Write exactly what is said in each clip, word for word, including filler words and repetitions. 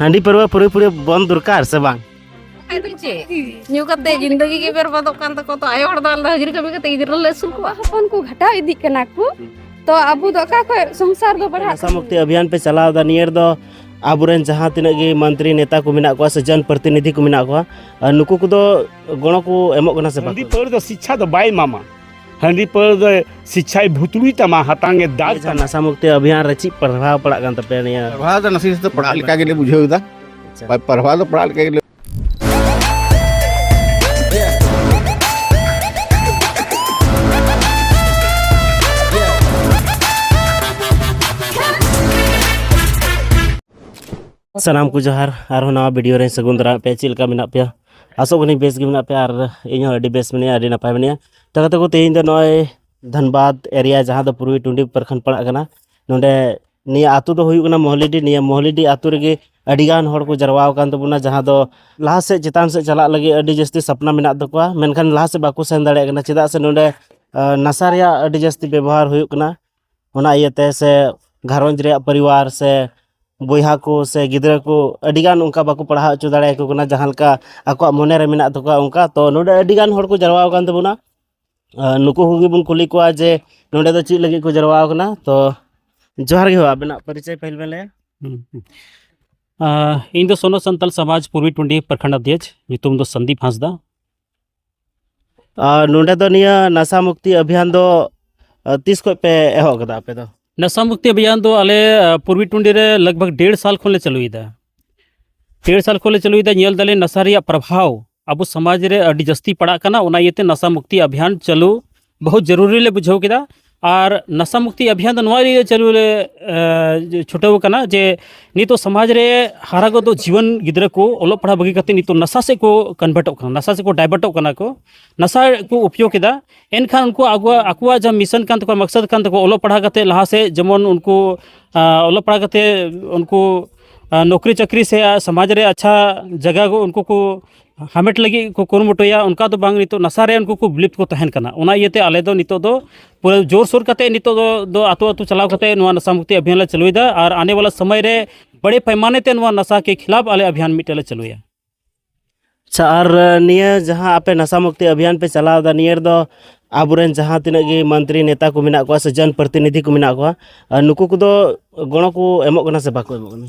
ᱦᱟᱺᱰᱤ ᱯᱟᱹᱨᱣᱟᱹ ᱯᱩᱨᱟᱹ ᱯᱩᱨᱟᱹ ᱵᱚᱱᱫ ᱫᱚᱨᱠᱟᱨ ᱥᱮ ᱵᱟᱝ? ᱟᱫᱚ ᱪᱮᱫ? ᱧᱩ ᱠᱟᱛᱮ ᱡᱤᱱᱫᱮᱜᱤ ᱜᱮ ᱵᱮᱨᱵᱟᱫᱚᱜ ᱠᱟᱱ ᱛᱟᱠᱚ, ᱛᱚ ᱟᱭᱳ ᱦᱚᱲ ᱫᱚ ᱟᱞᱟᱫᱟ ᱦᱟᱹᱡᱨᱤ ᱠᱟᱹᱢᱤ ᱠᱟᱛᱮ ᱜᱤᱫᱽᱨᱟᱹ ᱞᱮ ᱟᱹᱥᱩᱞ ᱠᱚᱣᱟ᱾ ᱦᱚᱯᱚᱱ ᱠᱚ ᱜᱷᱟᱴᱟᱣ ᱤᱫᱤᱜ ᱠᱟᱱᱟ ᱠᱚ, ᱛᱚ ᱟᱵᱚ ᱫᱚ ᱚᱠᱟ ᱠᱷᱚᱡ ᱥᱚᱝᱥᱟᱨ ᱫᱚ ᱵᱟᱲᱦᱟᱜ ᱱᱟᱥᱟ ᱢᱩᱠᱛᱤ ᱚᱵᱷᱤᱭᱟᱱ ᱯᱮ ᱪᱟᱞᱟᱣ ᱮᱫᱟ, ᱱᱤᱭᱟᱹ ᱨᱮᱫᱚ ᱟᱵᱚᱨᱮᱱ ᱡᱟᱦᱟᱸ ᱛᱤᱱᱟᱹᱜ ᱜᱮ ᱢᱚᱱᱛᱨᱤ ᱱᱮᱛᱟ ᱠᱚ ᱢᱮᱱᱟᱜ ᱠᱚᱣᱟ ᱥᱮ ᱡᱚᱱ ᱯᱨᱚᱛᱤᱱᱤᱫᱷᱤ ᱠᱚ ᱢᱮᱱᱟᱜ ᱠᱚᱣᱟ, ᱟᱨ ᱱᱩᱠᱩ ᱠᱚᱫᱚ ᱜᱚᱲᱚ ᱠᱚ ᱮᱢᱚᱜ ᱠᱟᱱᱟ ᱥᱮ ᱵᱟᱝ? ᱦᱟᱺᱰᱤ ᱯᱟᱹᱣᱨᱟᱹ ᱫᱚ ᱥᱤᱪᱪᱷᱟ ᱫᱚ ᱵᱟᱭ ᱮᱢᱟᱢᱟ᱾ ᱦᱟᱺᱰᱤ ᱯᱟᱹᱣᱨᱟᱹ ᱫᱚ ᱥᱤᱪᱪᱷᱟᱭ ᱵᱷᱩᱛᱲᱩᱭ ᱛᱟᱢᱟ, ᱦᱟᱛᱟᱝ ᱮ ᱫᱟᱜᱽ ᱱᱤᱭᱟᱹ ᱡᱟᱦᱟᱸ ᱛᱟᱢᱟ᱾ ᱱᱟᱥᱟ ᱢᱩᱠᱛᱤ ᱚᱵᱷᱤᱭᱟᱱ ᱨᱮ ᱪᱮᱫ ᱯᱨᱚᱵᱷᱟᱵᱽ ᱯᱟᱲᱟᱜ ᱠᱟᱱ ᱛᱟᱯᱮᱭᱟ ᱱᱤᱭᱟᱹ? ᱯᱨᱚᱵᱷᱟᱵᱽ ᱫᱚ ᱱᱟᱥᱮ ᱱᱟᱥᱮ ᱯᱟᱲᱟᱜ ᱞᱮᱠᱟ ᱜᱮᱞᱮ ᱵᱩᱡᱷᱟᱹᱣ ᱮᱫᱟ᱾ ᱟᱪᱪᱷᱟ᱾ ᱯᱨᱚᱵᱷᱟᱵᱽ ᱫᱚ ᱯᱟᱲᱟᱜ ᱞᱮᱠᱟ ᱜᱮᱞᱮ ᱥᱟᱱᱟᱢ ᱠᱚ ᱡᱚᱦᱟᱨ, ᱟᱨᱦᱚᱸ ᱱᱟᱣᱟ ᱵᱷᱤᱰᱤᱭᱳ ᱨᱮ ᱥᱟᱹᱜᱩᱱ ᱫᱟᱨᱟᱢ ᱯᱮ᱾ ᱪᱮᱫ ᱞᱮᱠᱟ ᱢᱮᱱᱟᱜ ᱯᱮᱭᱟ? ᱟᱥᱚᱜ ᱠᱟᱹᱱᱟᱹᱧ ᱵᱮᱥ ᱜᱮ ᱢᱮᱱᱟᱜ ᱯᱮᱭᱟ, ᱟᱨ ᱤᱧ ᱦᱚᱸ ᱟᱹᱰᱤ ᱵᱮᱥ ᱢᱤᱱᱟᱹᱧᱟ, ᱟᱹᱰᱤ ᱱᱟᱯᱟᱭ ᱢᱤᱱᱟᱹᱧᱟ᱾ ᱛᱚ ᱜᱟᱛᱮ ᱠᱚ, ᱛᱮᱦᱮᱧ ᱫᱚ ᱱᱚᱜᱼᱚᱭ ᱫᱷᱟᱱᱵᱟᱫᱽ ᱮᱨᱤᱭᱟ, ᱡᱟᱦᱟᱸ ᱫᱚ ᱯᱩᱨᱵᱤ ᱴᱩᱸᱰᱤ ᱯᱨᱚᱠᱷᱚᱸᱰ ᱯᱟᱲᱟᱜ ᱠᱟᱱᱟ, ᱱᱚᱰᱮ ᱱᱤᱭᱟᱹ ᱟᱹᱛᱩ ᱫᱚ ᱦᱩᱭᱩᱜ ᱠᱟᱱᱟ ᱢᱚᱦᱞᱤᱰᱤ᱾ ᱱᱤᱭᱟᱹ ᱢᱚᱦᱞᱤᱰᱤ ᱟᱹᱛᱩ ᱨᱮᱜᱮ ᱟᱹᱰᱤ ᱜᱟᱱ ᱦᱚᱲ ᱠᱚ ᱡᱟᱨᱣᱟ ᱟᱠᱟᱱ ᱛᱟᱵᱚᱱᱟ, ᱡᱟᱦᱟᱸ ᱫᱚ ᱞᱟᱦᱟ ᱥᱮᱫ ᱪᱮᱛᱟᱱ ᱥᱮᱫ ᱪᱟᱞᱟᱜ ᱞᱟᱹᱜᱤᱫ ᱟᱹᱰᱤ ᱡᱟᱹᱥᱛᱤ ᱥᱟᱯᱱᱟ ᱢᱮᱱᱟᱜ ᱛᱟᱠᱚᱣᱟ, ᱢᱮᱱᱠᱷᱟᱱ ᱞᱟᱦᱟ ᱥᱮᱫ ᱵᱟᱠᱚ ᱥᱮᱱ ᱫᱟᱲᱮᱭᱟᱜ ᱠᱟᱱᱟ, ᱪᱮᱫᱟᱜ ᱥᱮ ᱱᱚᱰᱮ, ᱟ, ᱱᱟᱥᱟ ᱨᱮᱭᱟᱜ ᱟᱹᱰᱤ ᱡᱟᱹᱥᱛᱤ ᱵᱮᱵᱚᱦᱟᱨ ᱦᱩᱭᱩᱜ ᱠᱟᱱᱟ᱾ ᱚᱱᱟ ᱤᱭᱟᱹᱛᱮ ᱥᱮ ᱜᱷᱟᱨᱚᱸᱡᱽ ᱨᱮᱭᱟᱜ ᱯᱚᱨᱤᱵᱟᱨ ᱥᱮ ᱵᱚᱭᱦᱟ ᱠᱚ ᱥᱮ ᱜᱤᱫᱽᱨᱟᱹ ᱠᱚ ᱟᱹᱰᱤ ᱜᱟᱱ ᱚᱱᱠᱟ ᱵᱟᱠᱚ ᱯᱟᱲᱦᱟᱣ ᱦᱚᱪᱚ ᱫᱟᱲᱮᱭᱟᱠᱚ ᱠᱟᱱᱟ, ᱡᱟᱦᱟᱸ ᱞᱮᱠᱟ ᱟᱠᱚᱣᱟᱜ ᱢᱚᱱᱮ ᱨᱮ ᱢᱮᱱᱟᱜ ᱛᱟᱠᱚᱣᱟ ᱚᱱᱠᱟ᱾ ᱛᱚ ᱱᱚᱰᱮ ᱟᱹᱰᱤ ᱜᱟᱱ ᱦᱚᱲ ᱠᱚ ᱡᱟᱨᱣᱟ ᱟᱠᱟᱱ ᱛᱟᱵᱚᱱᱟ᱾ ᱟᱨ ᱱᱩᱠᱩ ᱠᱚᱜᱮ ᱵᱚᱱ ᱠᱩᱞᱤ ᱠᱚᱣᱟ ᱡᱮ ᱱᱚᱰᱮ ᱫᱚ ᱪᱮᱫ ᱞᱟᱹᱜᱤᱫ ᱠᱚ ᱡᱟᱨᱣᱟ ᱟᱠᱟᱱᱟ᱾ ᱛᱚ ᱡᱚᱦᱟᱨ ᱜᱮ ᱦᱳ, ᱟᱵᱮᱱᱟᱜ ᱯᱚᱨᱤᱪᱚᱭ ᱯᱟᱹᱦᱤᱞ ᱵᱮᱱ ᱞᱟᱹᱭᱟ᱾ ᱦᱩᱸ, ᱦᱩᱸ᱾ ᱟᱸ, ᱤᱧ ᱫᱚ ᱥᱚᱱᱚᱛ ᱥᱟᱱᱛᱟᱞ ᱥᱚᱢᱟᱡᱽ ᱯᱩᱨᱵᱤ ᱴᱩᱸᱰᱤ ᱯᱨᱚᱠᱷᱚᱸᱰ ᱚᱫᱷᱭᱚᱠᱥ, ᱧᱩᱛᱩᱢ ᱫᱚ ᱥᱚᱱᱫᱤᱯ ᱦᱟᱸᱥᱫᱟ᱾ ᱟᱨ ᱱᱚᱰᱮ ᱫᱚ ᱱᱤᱭᱟᱹ ᱱᱟᱥᱟ ᱢᱩᱠᱛᱤ ᱚᱵᱷᱤᱭᱟᱱ ᱫᱚ, ᱟᱸ, ᱛᱤᱥ ᱠᱷᱚᱱ ᱯᱮ ᱮᱦᱚᱵ ᱠᱟᱫᱟ ᱟᱯᱮ ᱫᱚ? ᱱᱟᱥᱟ ᱢᱩᱠᱛᱤ ᱚᱵᱷᱤᱭᱟᱱ ᱫᱚ ᱟᱞᱮ, ᱟᱸ, ᱯᱩᱨᱵᱤ ᱴᱩᱸᱰᱤ ᱨᱮ ᱞᱟᱜᱽ ᱵᱷᱟᱜᱽ ᱰᱮᱲ ᱥᱟᱞ ᱠᱷᱚᱱ ᱞᱮ ᱪᱟᱹᱞᱩᱭᱮᱫᱟ᱾ ᱰᱮᱲ ᱥᱟᱞ ᱠᱷᱚᱱ ᱞᱮ ᱪᱟᱹᱞᱩᱭᱮᱫᱟ, ᱧᱮᱞ ᱫᱟᱞᱮ ᱱᱟᱥᱟ ᱨᱮᱭᱟᱜ ᱯᱨᱚᱵᱷᱟᱣ ᱟᱵᱚ ᱥᱚᱢᱟᱡᱽ ᱨᱮ ᱟᱹᱰᱤ ᱡᱟᱹᱥᱛᱤ ᱯᱟᱲᱟᱜ ᱠᱟᱱᱟ, ᱚᱱᱟ ᱤᱭᱟᱹᱛᱮ ᱱᱟᱥᱟ ᱢᱩᱠᱛᱤ ᱚᱵᱷᱤᱭᱟᱱ ᱪᱟᱹᱞᱩ ᱵᱚᱦᱩᱛ ᱡᱟᱹᱨᱩᱨᱤ ᱞᱮ ᱵᱩᱡᱷᱟᱹᱣ ᱠᱮᱫᱟ᱾ ᱟᱨ ᱱᱟᱥᱟ ᱢᱩᱠᱛᱤ ᱚᱵᱷᱤᱭᱟᱱ ᱫᱚ ᱱᱚᱣᱟ ᱤᱭᱟᱹ ᱪᱟᱹᱞᱩ ᱞᱮ, ᱮ, ᱪᱷᱩᱴᱟᱹᱣ ᱠᱟᱱᱟ ᱡᱮ ᱱᱤᱛᱚᱜ ᱥᱚᱢᱟᱡᱽ ᱨᱮ ᱦᱟᱨᱟ ᱜᱚᱫᱚᱜ ᱡᱤᱣᱟᱹᱱ ᱜᱤᱫᱽᱨᱟᱹ ᱠᱚ ᱚᱞᱚᱜ ᱯᱟᱲᱦᱟᱜ ᱵᱟᱹᱜᱤ ᱠᱟᱛᱮ ᱱᱤᱛᱚᱜ ᱱᱟᱥᱟ ᱥᱮᱫ ᱠᱚ ᱠᱚᱱᱵᱷᱟᱨᱴᱚᱜ ᱠᱟᱱᱟ, ᱱᱟᱥᱟ ᱥᱮᱫ ᱠᱚ ᱰᱟᱭᱵᱷᱟᱨᱴᱚᱜ ᱠᱟᱱᱟ ᱠᱚ, ᱱᱟᱥᱟ ᱠᱚ ᱩᱯᱭᱳᱜᱽ ᱮᱫᱟ᱾ ᱮᱱᱠᱷᱟᱱ ᱩᱱᱠᱩ ᱟᱠᱚᱣᱟᱜ, ᱟᱠᱚᱣᱟᱜ ᱡᱟᱦᱟᱸ ᱢᱤᱥᱚᱱ ᱠᱟᱱ ᱛᱟᱠᱚᱣᱟ, ᱢᱚᱠᱥᱚᱫ ᱠᱟᱱ ᱛᱟᱠᱚᱣᱟ, ᱚᱞᱚᱜ ᱯᱟᱲᱦᱟᱣ ᱠᱟᱛᱮ ᱞᱟᱦᱟ ᱥᱮᱫ ᱡᱮᱢᱚᱱ ᱩᱱᱠᱩ, ᱟ, ᱚᱞᱚᱜ ᱯᱟᱲᱦᱟᱣ ᱠᱟᱛᱮ ᱩᱱᱠᱩ, ᱟ, ᱱᱚᱠᱨᱤ ᱪᱟᱹᱠᱨᱤ ᱥᱮ ᱥᱚᱢᱟᱡᱽ ᱨᱮ ᱟᱪᱪᱷᱟ ᱡᱟᱭᱜᱟ ᱠᱚ ᱩᱱᱠᱩ ᱠᱚ ᱦᱟᱢᱮᱴ ᱞᱟᱹᱜᱤᱫ ᱠᱚ ᱠᱩᱨᱩᱢᱩᱴᱩᱭᱟ, ᱚᱱᱠᱟ ᱫᱚ ᱵᱟᱝ, ᱱᱤᱛᱚᱜ ᱱᱟᱥᱟ ᱨᱮ ᱩᱱᱠᱩ ᱠᱚ ᱵᱤᱞᱤᱯ ᱠᱚ ᱛᱟᱦᱮᱱ ᱠᱟᱱᱟ᱾ ᱚᱱᱟ ᱤᱭᱟᱹᱛᱮ ᱟᱞᱮ ᱫᱚ ᱱᱤᱛᱚᱜ ᱫᱚ ᱯᱩᱨᱟᱹ ᱡᱳᱨᱥᱳᱨ ᱠᱟᱛᱮ ᱱᱤᱛᱚᱜ ᱫᱚ, ᱫᱚ ᱟᱛᱳ ᱟᱛᱳ ᱪᱟᱞᱟᱣ ᱠᱟᱛᱮ ᱱᱚᱣᱟ ᱱᱟᱥᱟ ᱢᱩᱠᱛᱤ ᱚᱵᱷᱤᱭᱟᱱ ᱞᱮ ᱪᱟᱹᱞᱩᱭᱮᱫᱟ᱾ ᱟᱨ ᱟᱱᱮ ᱣᱟᱞᱟ ᱥᱚᱢᱚᱭ ᱨᱮ ᱵᱟᱲᱮ ᱯᱟᱭᱢᱟᱱᱮ ᱛᱮ ᱱᱚᱣᱟ ᱱᱟᱥᱟ ᱠᱮ ᱠᱷᱤᱞᱟᱯ ᱟᱞᱮ ᱟᱵᱷᱤᱭᱟᱱ ᱢᱤᱫᱴᱮᱱ ᱞᱮ ᱪᱟᱹᱞᱩᱭᱟ᱾ ᱟᱪᱪᱷᱟ, ᱟᱨ ᱱᱤᱭᱟᱹ ᱡᱟᱦᱟᱸ ᱟᱯᱮ ᱱᱟᱥᱟ ᱢᱩᱠᱛᱤ ᱟᱵᱷᱤᱭᱟᱱ ᱯᱮ ᱪᱟᱞᱟᱣ ᱮᱫᱟ, ᱱᱤᱭᱟᱹ ᱨᱮᱫᱚ ᱟᱵᱚᱨᱮᱱ ᱡᱟᱦᱟᱸ ᱛᱤᱱᱟᱹᱜ ᱜᱮ ᱢᱚᱱᱛᱨᱤ ᱱᱮᱛᱟ ᱠᱚ ᱢᱮᱱᱟᱜ ᱠᱚᱣᱟ ᱥᱮ ᱡᱚᱱ ᱯᱨᱚᱛᱤᱱᱤᱫᱷᱤ ᱠᱚ ᱢᱮᱱᱟᱜ ᱠᱚᱣᱟ, ᱟᱨ ᱱᱩᱠᱩ ᱠᱚᱫᱚ ᱜᱚᱲᱚ ᱠᱚ ᱮᱢᱚᱜ ᱠᱟᱱᱟ ᱥᱮ ᱵᱟᱠᱚ ᱮᱢᱚᱜ ᱠᱟᱱᱟ?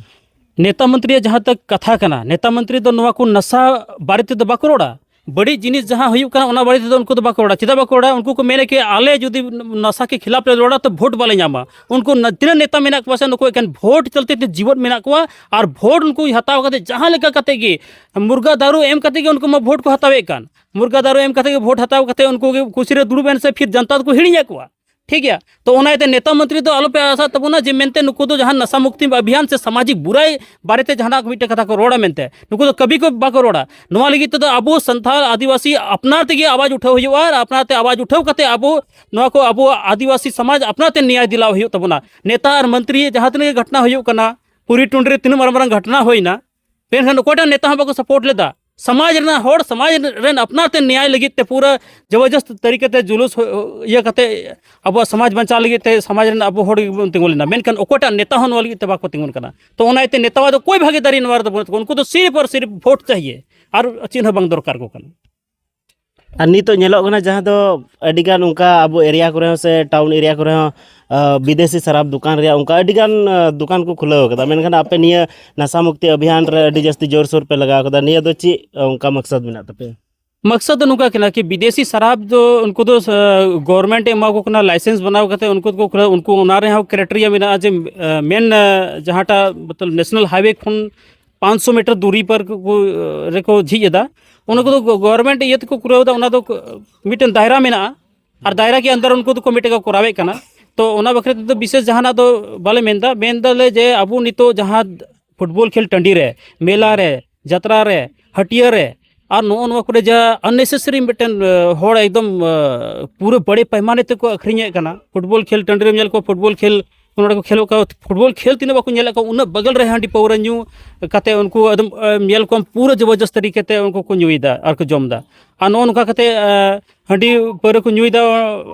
ᱱᱮᱛᱟ ᱢᱚᱱᱛᱨᱤᱭᱟᱜ ᱡᱟᱦᱟᱸ ᱛᱟᱠ ᱠᱟᱛᱷᱟ ᱠᱟᱱᱟ, ᱱᱮᱛᱟ ᱢᱚᱱᱛᱨᱤ ᱫᱚ ᱱᱚᱣᱟ ᱠᱚ ᱱᱟᱥᱟ ᱵᱟᱨᱮ ᱛᱮᱫᱚ ᱵᱟᱠᱚ ᱨᱚᱲᱟ᱾ ᱵᱟᱹᱲᱤᱡ ᱡᱤᱱᱤᱥ ᱡᱟᱦᱟᱸ ᱦᱩᱭᱩᱜ ᱠᱟᱱᱟ, ᱚᱱᱟ ᱵᱟᱨᱮ ᱛᱮᱫᱚ ᱩᱱᱠᱩ ᱫᱚ ᱵᱟᱠᱚ ᱨᱚᱲᱟ᱾ ᱪᱮᱫᱟᱜ ᱵᱟᱠᱚ ᱨᱚᱲᱟ? ᱩᱱᱠᱩ ᱠᱚ ᱢᱮᱱᱟ ᱠᱤ ᱟᱞᱮ ᱡᱩᱫᱤ ᱱᱟᱥᱟ ᱠᱮ ᱠᱷᱤᱞᱟᱯ ᱞᱮ ᱨᱚᱲᱟ ᱛᱚ ᱵᱷᱳᱴ ᱵᱟᱞᱮ ᱧᱟᱢᱟ᱾ ᱩᱱᱠᱩ ᱱᱟ-, ᱛᱤᱱᱟᱹᱜ ᱱᱮᱛᱟ ᱢᱮᱱᱟᱜ ᱠᱚᱣᱟ ᱥᱮ ᱱᱩᱠᱩ ᱮᱠᱮᱱ ᱵᱷᱳᱴ ᱪᱚᱞᱛᱮ ᱛᱮ ᱡᱤᱣᱮᱫ ᱢᱮᱱᱟᱜ ᱠᱚᱣᱟ, ᱟᱨ ᱵᱷᱳᱴ ᱩᱱᱠᱩ ᱦᱟᱛᱟᱣ ᱠᱟᱛᱮ ᱡᱟᱦᱟᱸ ᱞᱮᱠᱟ ᱠᱟᱛᱮ ᱜᱮ ᱢᱩᱨᱜᱟ ᱫᱟᱨᱩ ᱮᱢ ᱠᱟᱛᱮ ᱜᱮ ᱩᱱᱠᱩ ᱢᱟ ᱵᱷᱳᱴ ᱠᱚ ᱦᱟᱛᱟᱣᱮᱫ ᱠᱟᱱ᱾ ᱢᱩᱨᱜᱟ ᱫᱟᱨᱩ ᱮᱢ ᱠᱟᱛᱮ ᱜᱮ ᱵᱷᱳᱴ ᱦᱟᱛᱟᱣ ᱠᱟᱛᱮ ᱩᱱᱠᱩ ᱜᱮ ᱠᱩᱥᱤ ᱨᱮ ᱫᱩᱲᱩᱵ ᱮᱱ ᱥᱮ ᱯᱷᱤᱨ ᱡᱟᱱᱛᱟ ᱫᱚᱠᱚ ᱦᱤᱲᱤᱧᱮᱫ ᱠᱚᱣᱟ᱾ ᱴᱷᱤᱠ ᱜᱮᱭᱟ, ᱛᱚ ᱚᱱᱟ ᱤᱭᱟᱹᱛᱮ ᱱᱮᱛᱟ ᱢᱚᱱᱛᱨᱤ ᱫᱚ ᱟᱞᱚᱯᱮ ᱟᱥᱟᱜ ᱛᱟᱵᱚᱱᱟ ᱡᱮ ᱢᱮᱱᱛᱮ ᱱᱩᱠᱩ ᱫᱚ ᱡᱟᱦᱟᱱ ᱱᱟᱥᱟ ᱢᱩᱠᱛᱤ ᱟᱵᱷᱤᱭᱟᱱ ᱥᱮ ᱥᱟᱢᱟᱡᱤᱠ ᱵᱩᱨᱟᱭ ᱵᱟᱨᱮᱛᱮ ᱡᱟᱦᱟᱱᱟᱜ ᱢᱤᱫᱴᱮᱱ ᱠᱟᱛᱷᱟ ᱠᱚ ᱨᱚᱲᱟ ᱢᱮᱱᱛᱮ᱾ ᱱᱩᱠᱩ ᱫᱚ ᱠᱟᱹᱵᱷᱤ ᱠᱚ ᱵᱟᱠᱚ ᱨᱚᱲᱟ᱾ ᱱᱚᱣᱟ ᱞᱟᱹᱜᱤᱫ ᱛᱮᱫᱚ ᱟᱵᱚ ᱥᱟᱱᱛᱟᱲ ᱟᱹᱫᱤᱵᱟᱹᱥᱤ ᱟᱯᱱᱟᱨ ᱛᱮᱜᱮ ᱟᱣᱟᱡ ᱩᱴᱷᱟᱹᱣ ᱦᱩᱭᱩᱜᱼᱟ, ᱟᱨ ᱟᱯᱱᱟᱨ ᱛᱮ ᱟᱣᱟᱡ ᱩᱴᱷᱟᱹᱣ ᱠᱟᱛᱮ ᱟᱵᱚ ᱱᱚᱣᱟ ᱠᱚ ᱟᱵᱚᱣᱟᱜ ᱟᱹᱫᱤᱵᱟᱹᱥᱤ ᱥᱚᱢᱟᱡᱽ ᱟᱯᱱᱟᱨ ᱛᱮ ᱱᱮᱭᱟᱭ ᱫᱤᱞᱟᱣ ᱦᱩᱭᱩᱜ ᱛᱟᱵᱚᱱᱟ᱾ ᱱᱮᱛᱟ ᱟᱨ ᱢᱚᱱᱛᱨᱤ ᱡᱟᱦᱟᱸ ᱛᱤᱱᱟᱹᱜ ᱜᱮ ᱜᱷᱚᱴᱚᱱᱟ ᱦᱩᱭᱩᱜ ᱠᱟᱱᱟ, ᱯᱩᱨᱤ ᱴᱩᱸᱰᱤ ᱨᱮ ᱛᱤᱱᱟᱹᱜ ᱢᱟᱨᱟᱝ ᱢᱟᱨᱟᱝ ᱜᱷᱚᱴᱚᱱᱟ ᱦᱩᱭᱱᱟ, ᱢᱮᱱᱠᱷᱟᱱ ᱚᱠᱚᱭᱴᱟᱜ ᱱᱮᱛᱟ ᱦᱚᱸ ᱵᱟᱠᱚ ᱥᱟᱯᱳᱨᱴ ᱞᱮᱫᱟ᱾ ᱥᱚᱢᱟᱡᱽ ᱨᱮᱱᱟᱜ ᱦᱚᱲ, ᱥᱚᱢᱟᱡᱽ ᱨᱮᱱ ᱟᱯᱱᱟᱨ ᱛᱮ ᱱᱮᱭᱟᱭ ᱞᱟᱹᱜᱤᱫ ᱛᱮ ᱯᱩᱨᱟᱹ ᱡᱚᱵᱚᱨᱡᱚᱥᱛ ᱛᱟᱹᱨᱤᱠᱟ ᱛᱮ ᱡᱩᱞᱩᱥ ᱦᱚ-, ᱤᱭᱟᱹ ᱠᱟᱛᱮ ᱟᱵᱚᱣᱟᱜ ᱥᱚᱢᱟᱡᱽ ᱵᱟᱧᱪᱟᱣ ᱞᱟᱹᱜᱤᱫ ᱛᱮ ᱥᱚᱢᱟᱡᱽ ᱨᱮᱱ ᱟᱵᱚ ᱦᱚᱲ ᱜᱮᱵᱚᱱ ᱛᱤᱸᱜᱩ ᱞᱮᱱᱟ, ᱢᱮᱱᱠᱷᱟᱱ ᱚᱠᱚᱭᱴᱟᱜ ᱱᱮᱛᱟ ᱦᱚᱸ ᱱᱚᱣᱟ ᱞᱟᱹᱜᱤᱫ ᱛᱮ ᱵᱟᱠᱚ ᱛᱤᱸᱜᱩᱱ ᱠᱟᱱᱟ᱾ ᱛᱚ ᱚᱱᱟ ᱤᱭᱟᱹᱛᱮ ᱱᱮᱛᱟ ᱫᱚ ᱠᱚᱭ ᱵᱷᱟᱜᱤᱫᱟᱨᱤ ᱱᱚᱣᱟ ᱨᱮᱫᱚ ᱵᱟᱹᱱᱩᱜ ᱛᱟᱠᱚᱣᱟ᱾ ᱩᱱᱠᱩ ᱫᱚ ᱥᱤᱨᱯ ᱟᱨ ᱥᱤᱨᱯ ᱵᱷᱳᱴ ᱪᱟᱦᱤᱭᱮ, ᱟᱨ ᱪᱮᱫ ᱦᱚᱸ ᱵᱟᱝ ᱫᱚᱨᱠᱟᱨ ᱠᱚ ᱠᱟᱱᱟ᱾ ᱟᱨ ᱱᱤᱛᱚᱜ ᱧᱮᱞᱚᱜ ᱠᱟᱱᱟ ᱡᱟᱦᱟᱸ ᱫᱚ ᱟᱹᱰᱤᱜᱟᱱ ᱚᱱᱠᱟ ᱟᱵᱚ ᱮᱨᱤᱭᱟ ᱠᱚᱨᱮ ᱦᱚᱸ ᱥᱮ ᱴᱟᱣᱩᱱ ᱮᱨᱤᱭᱟ ᱠᱚᱨᱮ ᱦᱚᱸ, ᱟ, ᱵᱤᱫᱮᱥᱤ ᱥᱟᱨᱟᱯ ᱫᱚᱠᱟᱱ ᱨᱮᱭᱟᱜ ᱚᱱᱠᱟ ᱟᱹᱰᱤᱜᱟᱱ, ᱟ, ᱫᱚᱠᱟᱱ ᱠᱚ ᱠᱷᱩᱞᱟᱹᱣ ᱠᱟᱫᱟ, ᱢᱮᱱᱠᱷᱟᱱ ᱟᱯᱮ ᱱᱤᱭᱟᱹ ᱱᱟᱥᱟ ᱢᱩᱠᱛᱤ ᱚᱵᱷᱤᱭᱟᱱ ᱨᱮ ᱟᱹᱰᱤ ᱡᱟᱹᱥᱛᱤ ᱡᱳᱨᱥᱳᱨ ᱯᱮ ᱞᱟᱜᱟᱣ ᱠᱟᱫᱟ, ᱱᱤᱭᱟᱹ ᱫᱚ ᱪᱮᱫ, ᱟ, ᱚᱱᱠᱟ ᱢᱟᱠᱥᱟᱫ ᱢᱮᱱᱟᱜ ᱛᱟᱯᱮᱭᱟ? ᱢᱟᱠᱥᱟᱫ ᱫᱚ ᱱᱚᱝᱠᱟ ᱠᱟᱱᱟ ᱠᱤ ᱵᱤᱫᱮᱥᱤ ᱥᱟᱨᱟᱯ ᱫᱚ ᱩᱱᱠᱩ ᱫᱚ, ᱟ, ᱜᱚᱵᱷᱚᱨᱱᱢᱮᱱᱴ ᱮ ᱮᱢᱟ ᱠᱚ ᱠᱟᱱᱟ, ᱞᱟᱭᱥᱮᱱᱥ ᱵᱮᱱᱟᱣ ᱠᱟᱛᱮ ᱩᱱᱠᱩ ᱫᱚᱠᱚ ᱠᱷᱩᱞᱟᱹᱣ, ᱩᱱᱠᱩ ᱚᱱᱟ ᱨᱮᱦᱚᱸ ᱠᱨᱟᱭᱴᱮᱨᱤᱭᱟ ᱢᱮᱱᱟᱜᱼᱟ ᱡᱮ, ᱟ, ᱢᱮᱱ, ᱟ, ᱡᱟᱦᱟᱸᱴᱟᱜ ᱢᱚᱛᱞᱚᱵ ᱱᱮᱥᱱᱟᱞ ᱦᱟᱭᱣᱮ ᱠᱷᱚᱱ ᱯᱟᱸᱪᱥᱚ ᱢᱤᱴᱟᱨ ᱫᱩᱨᱤ ᱯᱟᱨ ᱠᱚ, ᱠᱚ, ᱨᱮᱠᱚ ᱡᱷᱤᱡ ᱮᱫᱟ, ᱚᱱᱟ ᱠᱚᱫᱚ ᱜᱚ-, ᱜᱚᱵᱷᱚᱨᱱᱢᱮᱱᱴ ᱤᱭᱟᱹ ᱛᱮᱠᱚ ᱠᱩᱨᱟᱹᱣ ᱮᱫᱟ, ᱚᱱᱟ ᱫᱚ ᱠᱚ-, ᱢᱤᱫᱴᱮᱱ ᱫᱟᱭᱨᱟ ᱢᱮᱱᱟᱜᱼᱟ, ᱟᱨ ᱫᱟᱭᱨᱟ ᱜᱮ ᱟᱱᱫᱟᱨ ᱩᱱᱠᱩ ᱫᱚᱠᱚ ᱢᱤᱫᱴᱮᱱ ᱠᱚ ᱠᱚᱨᱟᱣᱮᱫ ᱠᱟᱱᱟ᱾ ᱛᱚ ᱚᱱᱟ ᱵᱟᱠᱷᱨᱟ ᱛᱮᱫᱚ ᱵᱤᱥᱮᱥ ᱡᱟᱦᱟᱱᱟᱜ ᱫᱚ ᱵᱟᱞᱮ ᱢᱮᱱᱫᱟ, ᱢᱮᱱᱫᱟᱞᱮ ᱡᱮ ᱟᱵᱚ ᱱᱤᱛᱚᱜ ᱡᱟᱦᱟᱸ ᱯᱷᱩᱴᱵᱚᱞ ᱠᱷᱮᱞ ᱴᱟᱺᱰᱤ ᱨᱮ, ᱢᱮᱞᱟ ᱨᱮ, ᱡᱟᱛᱨᱟ ᱨᱮ, ᱦᱟᱹᱴᱤᱭᱟᱹ ᱨᱮ, ᱟᱨ ᱱᱚᱜᱼᱚ ᱱᱚᱣᱟ ᱠᱚᱨᱮ ᱡᱟ unnecessary ᱢᱤᱫᱴᱮᱱ, ᱟ, ᱦᱚᱲ ᱮᱠᱫᱚᱢ, ᱟ, ᱯᱩᱨᱟᱹ ᱵᱟᱲᱮ ᱯᱟᱭᱢᱟᱱᱟ ᱛᱮᱠᱚ ᱟᱹᱠᱷᱨᱤᱧᱮᱫ ᱠᱟᱱᱟ᱾ ᱯᱷᱩᱴᱵᱚᱞ ᱠᱷᱮᱞ ᱴᱟᱺᱰᱤ ᱨᱮᱢ ᱧᱮᱞ ᱠᱚᱣᱟ, ᱯᱷᱩᱴᱵᱚᱞ ᱠᱷᱮᱞ ᱱᱚᱰᱮ ᱠᱚ ᱠᱷᱮᱞᱚᱜ ᱠᱟᱱᱟ, ᱯᱷᱩᱴᱵᱚᱞ ᱠᱷᱮᱞ ᱛᱤᱱᱟᱹᱜ ᱵᱟᱠᱚ ᱧᱮᱞᱮᱫ ᱠᱚᱣᱟ, ᱩᱱᱟᱹᱜ ᱵᱟᱜᱟᱞ ᱨᱮ ᱦᱟᱺᱰᱤ ᱯᱟᱹᱣᱨᱟᱹ ᱧᱩ ᱠᱟᱛᱮ ᱩᱱᱠᱩ ᱮᱠᱫᱚᱢ, ᱟ, ᱧᱮᱞ ᱠᱚᱣᱟᱢ ᱯᱩᱨᱟᱹ ᱡᱚᱵᱚᱨᱡᱚᱥᱛ ᱛᱟᱹᱨᱤᱠᱟ ᱛᱮ ᱩᱱᱠᱩ ᱠᱚ ᱧᱩᱭᱮᱫᱟ ᱟᱨ ᱠᱚ ᱡᱚᱢ ᱮᱫᱟ᱾ ᱟᱨ ᱱᱚᱜᱼᱚ ᱱᱚᱝᱠᱟ ᱠᱟᱛᱮ, ᱟ, ᱦᱟᱺᱰᱤ ᱯᱟᱹᱣᱨᱟᱹ ᱠᱚ ᱧᱩᱭᱮᱫᱟ,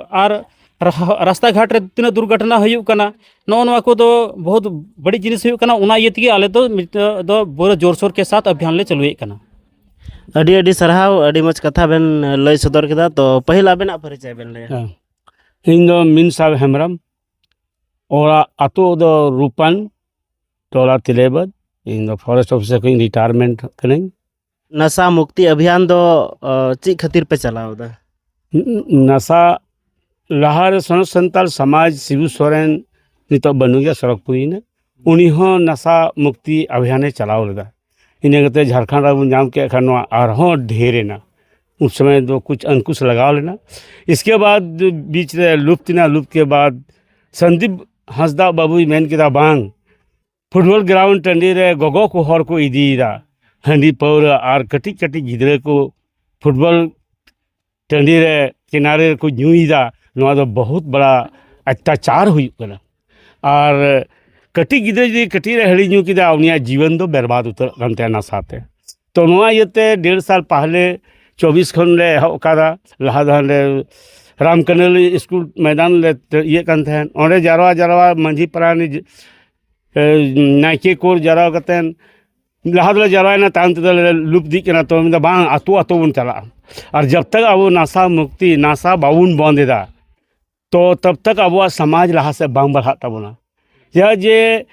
ᱟᱨ ᱨᱟᱦ- ᱨᱟᱥᱛᱟ ᱜᱷᱟᱴ ᱨᱮ ᱛᱤᱱᱟᱹᱜ ᱫᱩᱨᱜᱷᱚᱴᱚᱱᱟ ᱦᱩᱭᱩᱜ ᱠᱟᱱᱟ, ᱱᱚᱜᱼᱚ ᱱᱚᱣᱟ ᱠᱚᱫᱚ ᱵᱚᱦᱩᱛ ᱵᱟᱹᱲᱤᱡ ᱡᱤᱱᱤᱥ ᱦᱩᱭᱩᱜ ᱠᱟᱱᱟ᱾ ᱚᱱᱟ ᱤᱭᱟᱹ ᱛᱮᱜᱮ ᱟᱞᱮ ᱫᱚ ᱢᱤᱫᱴᱟᱝ ᱫᱚ ᱯᱩᱨᱟᱹ ᱡᱳᱨᱥᱳᱨ ᱠᱮ ᱥᱟᱛᱷ ᱚᱵᱷᱤᱭᱟᱱ ᱞᱮ ᱪᱟᱹᱞᱩᱭᱮᱫ ᱠᱟᱱᱟ᱾ ᱟᱹᱰᱤ ᱟᱹᱰᱤ ᱥᱟᱨᱦᱟᱣ, ᱟᱹᱰᱤ ᱢᱚᱡᱽ ᱠᱟᱛᱷᱟ ᱵᱮᱱ ᱞᱟᱹᱭ ᱥᱚᱫᱚᱨ ᱠᱮᱫᱟ᱾ ᱛᱚ ᱯᱟᱹᱦᱤᱞ ᱟᱵᱮᱱᱟᱜ ᱯᱚᱨᱤᱪᱚᱭ ᱵᱮᱱ ᱞᱟᱹᱭᱟ᱾ ᱦᱮᱸ᱾ ᱤᱧ ᱫᱚ ᱢᱤᱱ ᱥᱟᱵ ᱦᱮᱢᱵᱨᱚᱢ, ᱚᱲᱟᱜ ᱟᱛᱳ ᱫᱚ ᱨᱩᱯᱟᱱ, ᱴᱚᱞᱟ ᱛᱤᱞᱟᱹᱭᱵᱟᱹᱫᱽ᱾ ᱤᱧ ᱫᱚ ᱯᱷᱚᱨᱮᱥᱴ ᱚᱯᱷᱤᱥᱟᱨ ᱠᱷᱚᱱ ᱨᱤᱴᱟᱭᱟᱨᱢᱮᱱᱴ ᱠᱟᱹᱱᱟᱹᱧ᱾ ᱱᱟᱥᱟ ᱢᱩᱠᱛᱤ ᱚᱵᱷᱤᱭᱟᱱ ᱫᱚ ᱚ, ᱪᱮᱫ ᱠᱷᱟᱹᱛᱤᱨ ᱯᱮ ᱪᱟᱞᱟᱣ ᱮᱫᱟ? ᱱᱟᱥᱟ ᱞᱟᱦᱟᱨᱮ ᱥᱚᱱᱚᱛ ᱥᱟᱱᱛᱟᱲ ᱥᱚᱢᱟᱡᱽ ᱥᱤᱵᱩ ᱥᱚᱨᱮᱱ, ᱱᱤᱛᱚᱜ ᱵᱟᱹᱱᱩᱜ ᱜᱮᱭᱟ, ᱥᱚᱲᱚᱠ ᱯᱩᱨᱤᱭᱮᱱᱟ, ᱩᱱᱤ ᱦᱚᱸ ᱱᱟᱥᱟ ᱢᱩᱠᱛᱤ ᱚᱵᱷᱤᱭᱟᱱᱮ ᱪᱟᱞᱟᱣ ᱞᱮᱫᱟ᱾ ᱤᱱᱟᱹ ᱠᱟᱛᱮ ᱡᱷᱟᱲᱠᱷᱚᱸᱰ ᱨᱮᱵᱚᱱ ᱧᱟᱢ ᱠᱮᱫ ᱠᱷᱟᱱ ᱱᱚᱣᱟ ᱟᱨᱦᱚᱸ ᱰᱷᱮᱨ ᱮᱱᱟ᱾ ᱩᱱ ᱥᱚᱢᱚᱭ ᱫᱚ ᱠᱩᱪ ᱟᱝᱠᱩᱥ ᱞᱟᱜᱟᱣ ᱞᱮᱱᱟ᱾ ᱤᱥᱠᱮ ᱵᱟᱫ ᱵᱤᱪ ᱨᱮ ᱞᱩᱯᱛ ᱮᱱᱟ, ᱞᱩᱯᱛ ᱠᱮ ᱵᱟᱫ ᱥᱚᱱᱫᱤᱯ ᱦᱟᱸᱥᱫᱟ ᱵᱟᱵᱩᱭ ᱢᱮᱱ ᱠᱮᱫᱟ, ᱵᱟᱝ, ᱯᱷᱩᱴᱵᱚᱞ ᱜᱨᱟᱣᱩᱱᱰ ᱴᱟᱺᱰᱤ ᱨᱮ ᱜᱚᱜᱚ ᱠᱚ ᱦᱚᱲ ᱠᱚ ᱤᱫᱤᱭᱮᱫᱟ ᱦᱟᱺᱰᱤ ᱯᱟᱹᱣᱨᱟᱹ, ᱟᱨ ᱠᱟᱹᱴᱤᱡ ᱠᱟᱹᱴᱤᱡ ᱜᱤᱫᱽᱨᱟᱹ ᱠᱚ ᱯᱷᱩᱴᱵᱚᱞ ᱴᱟᱺᱰᱤ ᱨᱮ ᱠᱤᱱᱟᱨᱮ ᱨᱮᱠᱚ ᱧᱩᱭᱮᱫᱟ᱾ ᱱᱚᱣᱟ ᱫᱚ ᱵᱚᱦᱩᱛ ᱵᱟᱲᱟ ᱚᱛᱛᱟᱪᱟᱨ ᱦᱩᱭᱩᱜ ᱠᱟᱱᱟ᱾ ᱟᱨ ᱠᱟᱹᱴᱤᱡ ᱜᱤᱫᱽᱨᱟᱹ ᱡᱩᱫᱤ ᱠᱟᱹᱴᱤᱡ ᱨᱮ ᱦᱟᱺᱰᱤ ᱧᱩ ᱠᱮᱫᱟ, ᱩᱱᱤᱭᱟᱜ ᱡᱤᱵᱚᱱ ᱫᱚ ᱵᱮᱨᱵᱟᱫ ᱩᱛᱟᱹᱨᱚᱜ ᱠᱟᱱ ᱛᱟᱭᱟ ᱱᱟᱥᱟᱛᱮ᱾ ᱛᱚ ᱱᱚᱣᱟ ᱤᱭᱟᱹᱛᱮ ᱰᱮᱲ ᱥᱟᱞ ᱯᱟᱦᱞᱮ ᱪᱚᱵᱵᱤᱥ ᱠᱷᱚᱱ ᱞᱮ ᱮᱦᱚᱵ ᱟᱠᱟᱫᱟ᱾ ᱞᱟᱦᱟ ᱫᱚ ᱦᱟᱸᱰᱮ ᱨᱟᱢᱠᱟᱱᱟᱹᱞᱤ ᱥᱠᱩᱞ ᱢᱚᱭᱫᱟᱱ ᱞᱮ ᱤᱭᱟᱹᱜ ᱠᱟᱱ ᱛᱟᱦᱮᱸᱫ, ᱚᱸᱰᱮ ᱡᱟᱨᱣᱟ ᱡᱟᱨᱣᱟ ᱢᱟᱹᱡᱷᱤ ᱯᱟᱨᱟᱱᱤᱠ, ᱮ, ᱱᱟᱭᱠᱮ ᱠᱚ ᱡᱟᱨᱣᱟ ᱠᱟᱛᱮᱫ ᱞᱟᱦᱟ ᱫᱚᱞᱮ ᱡᱟᱨᱣᱟᱭᱮᱱᱟ, ᱛᱟᱭᱚᱢ ᱛᱮᱫᱚ ᱞᱮ ᱞᱩᱯ ᱤᱫᱤᱜ ᱠᱟᱱᱟ᱾ ᱛᱚ ᱢᱮᱱᱫᱟ, ᱵᱟᱝ, ᱟᱛᱳ ᱟᱛᱳ ᱵᱚᱱ ᱪᱟᱞᱟᱜᱼᱟ᱾ ᱟᱨ ᱡᱟᱵ ᱛᱟᱠ ᱟᱵᱚ ᱱᱟᱥᱟ ᱢᱩᱠᱛᱤ, ᱱᱟᱥᱟ ᱵᱟᱵᱚᱱ ᱵᱚᱱᱫ ᱮᱫᱟ, ᱛᱚ ᱛᱟᱵ ᱛᱟᱠ ᱟᱵᱚᱣᱟᱜ ᱥᱚᱢᱟᱡᱽ ᱞᱟᱦᱟ ᱥᱮᱫ ᱵᱟᱝ ᱵᱟᱲᱦᱟᱜ ᱛᱟᱵᱚᱱᱟ᱾ ᱡᱟ ᱡᱮ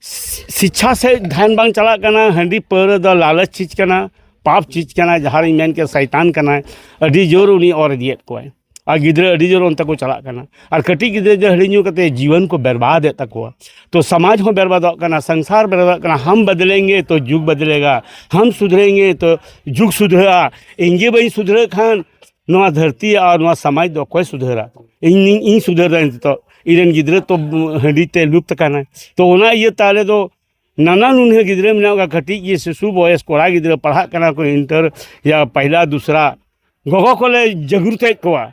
ᱥᱤ- ᱥᱤᱪᱪᱷᱟ ᱥᱮᱫ ᱫᱷᱮᱭᱟᱱ ᱵᱟᱝ ᱪᱟᱞᱟᱜ ᱠᱟᱱᱟ, ᱦᱟᱺᱰᱤ ᱯᱟᱹᱣᱨᱟᱹ ᱫᱚ ᱞᱟᱞᱚᱪ ᱪᱤᱡᱽ ᱠᱟᱱᱟ, ᱯᱟᱯ ᱪᱤᱡᱽ ᱠᱟᱱᱟ, ᱡᱟᱦᱟᱸ ᱨᱤᱧ ᱢᱮᱱ ᱠᱮᱫ ᱥᱟᱭᱛᱟᱱ ᱠᱟᱱᱟᱭ, ᱟᱹᱰᱤ ᱡᱳᱨ ᱩᱱᱤ ᱚᱨ ᱤᱫᱤᱭᱮᱫ ᱠᱚᱣᱟᱭ᱾ ᱟᱨ ᱜᱤᱫᱽᱨᱟᱹ ᱟᱹᱰᱤ ᱡᱳᱨ ᱚᱱᱛᱮ ᱠᱚ ᱪᱟᱞᱟᱜ ᱠᱟᱱᱟ᱾ ᱟᱨ ᱠᱟᱹᱴᱤᱡ ᱜᱤᱫᱽᱨᱟᱹ ᱡᱮ ᱦᱟᱺᱰᱤ ᱧᱩ ᱠᱟᱛᱮ ᱡᱤᱭᱚᱱ ᱠᱚ ᱵᱮᱨᱵᱟᱫᱮᱫ ᱛᱟᱠᱚᱣᱟ, ᱛᱚ ᱥᱚᱢᱟᱡᱽ ᱦᱚᱸ ᱵᱮᱨᱵᱟᱫᱚᱜ ᱠᱟᱱᱟ, ᱥᱚᱝᱥᱟᱨ ᱵᱮᱨᱵᱟᱫᱚᱜ ᱠᱟᱱᱟ᱾ ᱦᱟᱢ ᱵᱚᱫᱞᱮᱝᱜᱮ ᱛᱚ ᱡᱩᱜᱽ ᱵᱚᱫᱞᱮᱜᱟ, ᱦᱟᱢ ᱥᱩᱫᱷᱨᱮᱝᱜᱮ ᱛᱚ ᱡᱩᱜᱽ ᱥᱩᱫᱷᱨᱟᱜᱼᱟ᱾ ᱤᱧ ᱜᱮ ᱵᱟᱹᱧ ᱥᱩᱫᱷᱨᱟᱹᱜ ᱠᱷᱟᱱ ᱱᱚᱣᱟ ᱫᱷᱟᱹᱨᱛᱤ ᱟᱨ ᱱᱚᱣᱟ ᱥᱚᱢᱟᱡᱽ ᱫᱚ ᱚᱠᱚᱭ ᱥᱩᱫᱷᱟᱹᱨᱟ? ᱤᱧ ᱤᱧ ᱥᱩᱫᱷᱟᱹᱨ ᱫᱟᱹᱧ ᱱᱤᱛᱚᱜ, ᱤᱧ ᱨᱮᱱ ᱜᱤᱫᱽᱨᱟᱹ ᱛᱚ ᱦᱟᱺᱰᱤ ᱛᱮ ᱞᱩᱯᱛ ᱟᱠᱟᱱᱟᱭ᱾ ᱛᱚ ᱚᱱᱟ ᱤᱭᱟᱹᱛᱮ ᱟᱞᱮ ᱫᱚ ᱱᱟᱱᱟ ᱱᱩᱱᱦᱟᱹ ᱜᱤᱫᱽᱨᱟᱹ ᱢᱮᱱᱟᱜ ᱠᱚᱣᱟ, ᱠᱟᱹᱴᱤᱡ ᱜᱮ ᱥᱤᱥᱩ ᱵᱚᱭᱮᱥ ᱠᱚᱲᱟ ᱜᱤᱫᱽᱨᱟᱹ ᱯᱟᱲᱦᱟᱜ ᱠᱟᱱᱟ ᱠᱚ ᱤᱱᱴᱟᱨ ᱭᱟ ᱯᱟᱦᱞᱟ ᱫᱩᱥᱨᱟ, ᱜᱚᱜᱚ ᱠᱚᱞᱮ ᱡᱟᱜᱽᱨᱩᱛᱮᱫ ᱠᱚᱣᱟ᱾